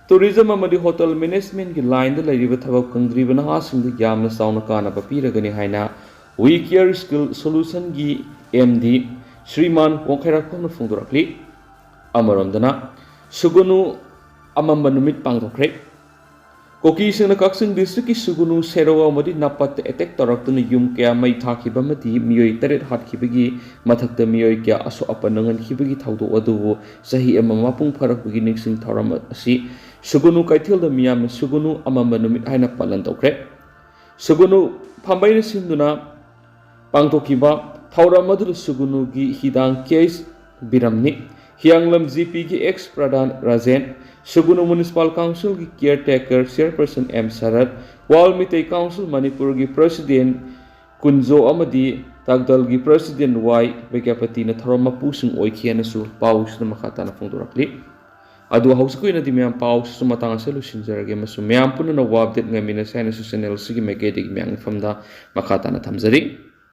ꯇꯨꯔꯤꯖꯝ ꯑꯃꯗꯤ ꯍꯣꯇꯦꯜ ꯃꯦꯅꯦꯖꯃꯦꯟꯒꯤ ꯂꯥꯏꯟꯗ ꯂꯩꯔꯤꯕ ꯊꯕꯛ ꯐꯪꯗ꯭ꯔꯤꯕ ꯅꯍꯥꯁꯤꯡꯗ ꯌꯥꯝꯅ ꯆꯥꯎꯅ ꯀꯥꯟꯅꯕ ꯄꯤꯔꯒꯅꯤ ꯍꯥꯏꯅ ꯋꯤ ꯀꯤꯌꯔ ꯁ꯭ꯀꯤꯜ ꯁꯣꯂꯨꯁꯟꯒꯤ ꯑꯦꯝ ꯗꯤ ꯁ꯭ꯔꯤꯃꯥꯟ ꯋꯥꯡꯈꯩꯔꯥꯛꯄꯝꯅ ꯐꯣꯡꯗꯣꯔꯛꯂꯤ꯫ ꯑꯃꯔꯣꯝꯗꯅ ꯁꯨꯒꯨꯅꯨ ꯑꯃꯝꯕ ꯅꯨꯃꯤꯠ ꯄꯥꯡꯊꯣꯛꯈ꯭ꯔꯦ꯫ ꯀꯨꯀꯤꯁꯤꯡꯅ ꯀꯛꯆꯤꯡ ꯗꯤꯁꯇ꯭ꯔꯤꯛꯀꯤ ꯁꯨꯒꯨꯅꯨ ꯁꯦꯔꯧ ꯑꯃꯗꯤ ꯅꯥꯄꯠꯇ ꯑꯦꯇꯦꯛ ꯇꯧꯔꯛꯇꯨꯅ ꯌꯨꯝ ꯀꯌꯥ ꯃꯩ ꯊꯥꯈꯤꯕ ꯑꯃꯗꯤ ꯃꯤꯑꯣꯏ ꯇꯔꯦꯠ ꯍꯥꯠꯈꯤꯕꯒꯤ ꯃꯊꯛꯇ ꯃꯤꯑꯣꯏ ꯀꯌꯥ ꯑꯁꯣꯛ ꯑꯄꯟ ꯅꯪꯍꯟꯈꯤꯕꯒꯤ ꯊꯧꯗꯣꯛ ꯑꯗꯨꯕꯨ ꯆꯍꯤ ꯑꯃ ꯃꯄꯨꯡ ꯐꯥꯔꯛꯄꯒꯤ ꯅꯤꯡꯁꯤꯡ ꯊꯧꯔꯝ ꯑꯁꯤ ꯁꯨꯒꯨꯅꯨ ꯀꯩꯊꯦꯜꯗ ꯃꯤꯌꯥꯝꯅ ꯁꯨꯒꯨꯅꯨ ꯑꯃꯝꯕ ꯅꯨꯃꯤꯠ ꯍꯥꯏꯅ ꯄꯥꯂꯟ ꯇꯧꯈ꯭ꯔꯦ꯫ ꯁꯨꯒꯨꯅꯨ ꯐꯝꯕꯩꯅ ꯁꯤꯟꯗꯨꯅ ꯄꯥꯡꯊꯣꯛꯈꯤꯕ ꯊꯧꯔꯝ ꯑꯗꯨꯗ ꯁꯨꯒꯨꯅꯨꯒꯤ ꯍꯤꯗꯥꯡ ꯀꯦ ꯑꯩꯆ ꯕꯤꯔꯝꯅꯤ, ꯍꯤꯌꯥꯡꯂꯝ ꯖꯤ ꯄꯤꯒꯤ ꯑꯦꯛꯁ ꯄ꯭ꯔꯙꯥꯟ ꯔꯥꯖꯦꯟ, ꯁꯨꯒꯨꯅꯨ ꯃ꯭ꯌꯨꯅꯤꯁꯤꯄꯥꯜ ꯀꯥꯎꯟꯁꯤꯜꯒꯤ ꯀꯤꯌꯔ ꯇꯦꯀꯔ ꯆꯤꯌꯔꯄꯔꯁꯟ ꯑꯦꯝ ꯁꯔꯠ, ꯋꯥꯔꯜ ꯃꯤꯇꯩ ꯀꯥꯎꯟꯁꯤꯜ ꯃꯅꯤꯄꯨꯔꯒꯤ ꯄ꯭ꯔꯁꯤꯗꯦꯟ ꯀꯨꯟꯖꯣ ꯑꯃꯗꯤ ꯇꯥꯛꯗꯜꯒꯤ ꯄ꯭ꯔꯁꯤꯗꯦꯟ ꯋꯥꯏ ꯕꯤꯗ꯭ꯌꯥꯄꯇꯤꯅ ꯊꯧꯔꯝ ꯃꯄꯨꯁꯤꯡ ꯑꯣꯏꯈꯤ ꯍꯥꯏꯅꯁꯨ ꯄꯥꯎꯁꯤꯗ ꯃꯈꯥ ꯇꯥꯅ ꯐꯣꯡꯗꯣꯔꯛꯂꯤ꯫ ꯑꯗꯨ ꯍꯧꯖꯤꯛꯀꯤ ꯑꯣꯏꯅꯗꯤ ꯃꯌꯥꯝ ꯄꯥꯎꯁꯤꯁꯨ ꯃꯇꯥꯡ ꯑꯁꯤꯗ ꯂꯣꯏꯁꯤꯟꯖꯔꯒꯦ ꯑꯃꯁꯨꯡ ꯃꯌꯥꯝ ꯄꯨꯟꯅ ꯅꯧꯕ ꯑꯞꯗꯦꯠ ꯉꯥꯏꯃꯤꯟꯅꯁꯤ ꯍꯥꯏꯅꯁꯨ ꯆꯦꯅꯦꯜ ꯑꯁꯤꯒꯤ ꯃꯥꯏꯀꯩꯗꯒꯤ ꯃꯌꯥꯝꯒꯤ ꯃꯐꯝꯗ ꯃꯈꯥ ꯇꯥꯅ ꯊꯝꯖꯔꯤ꯫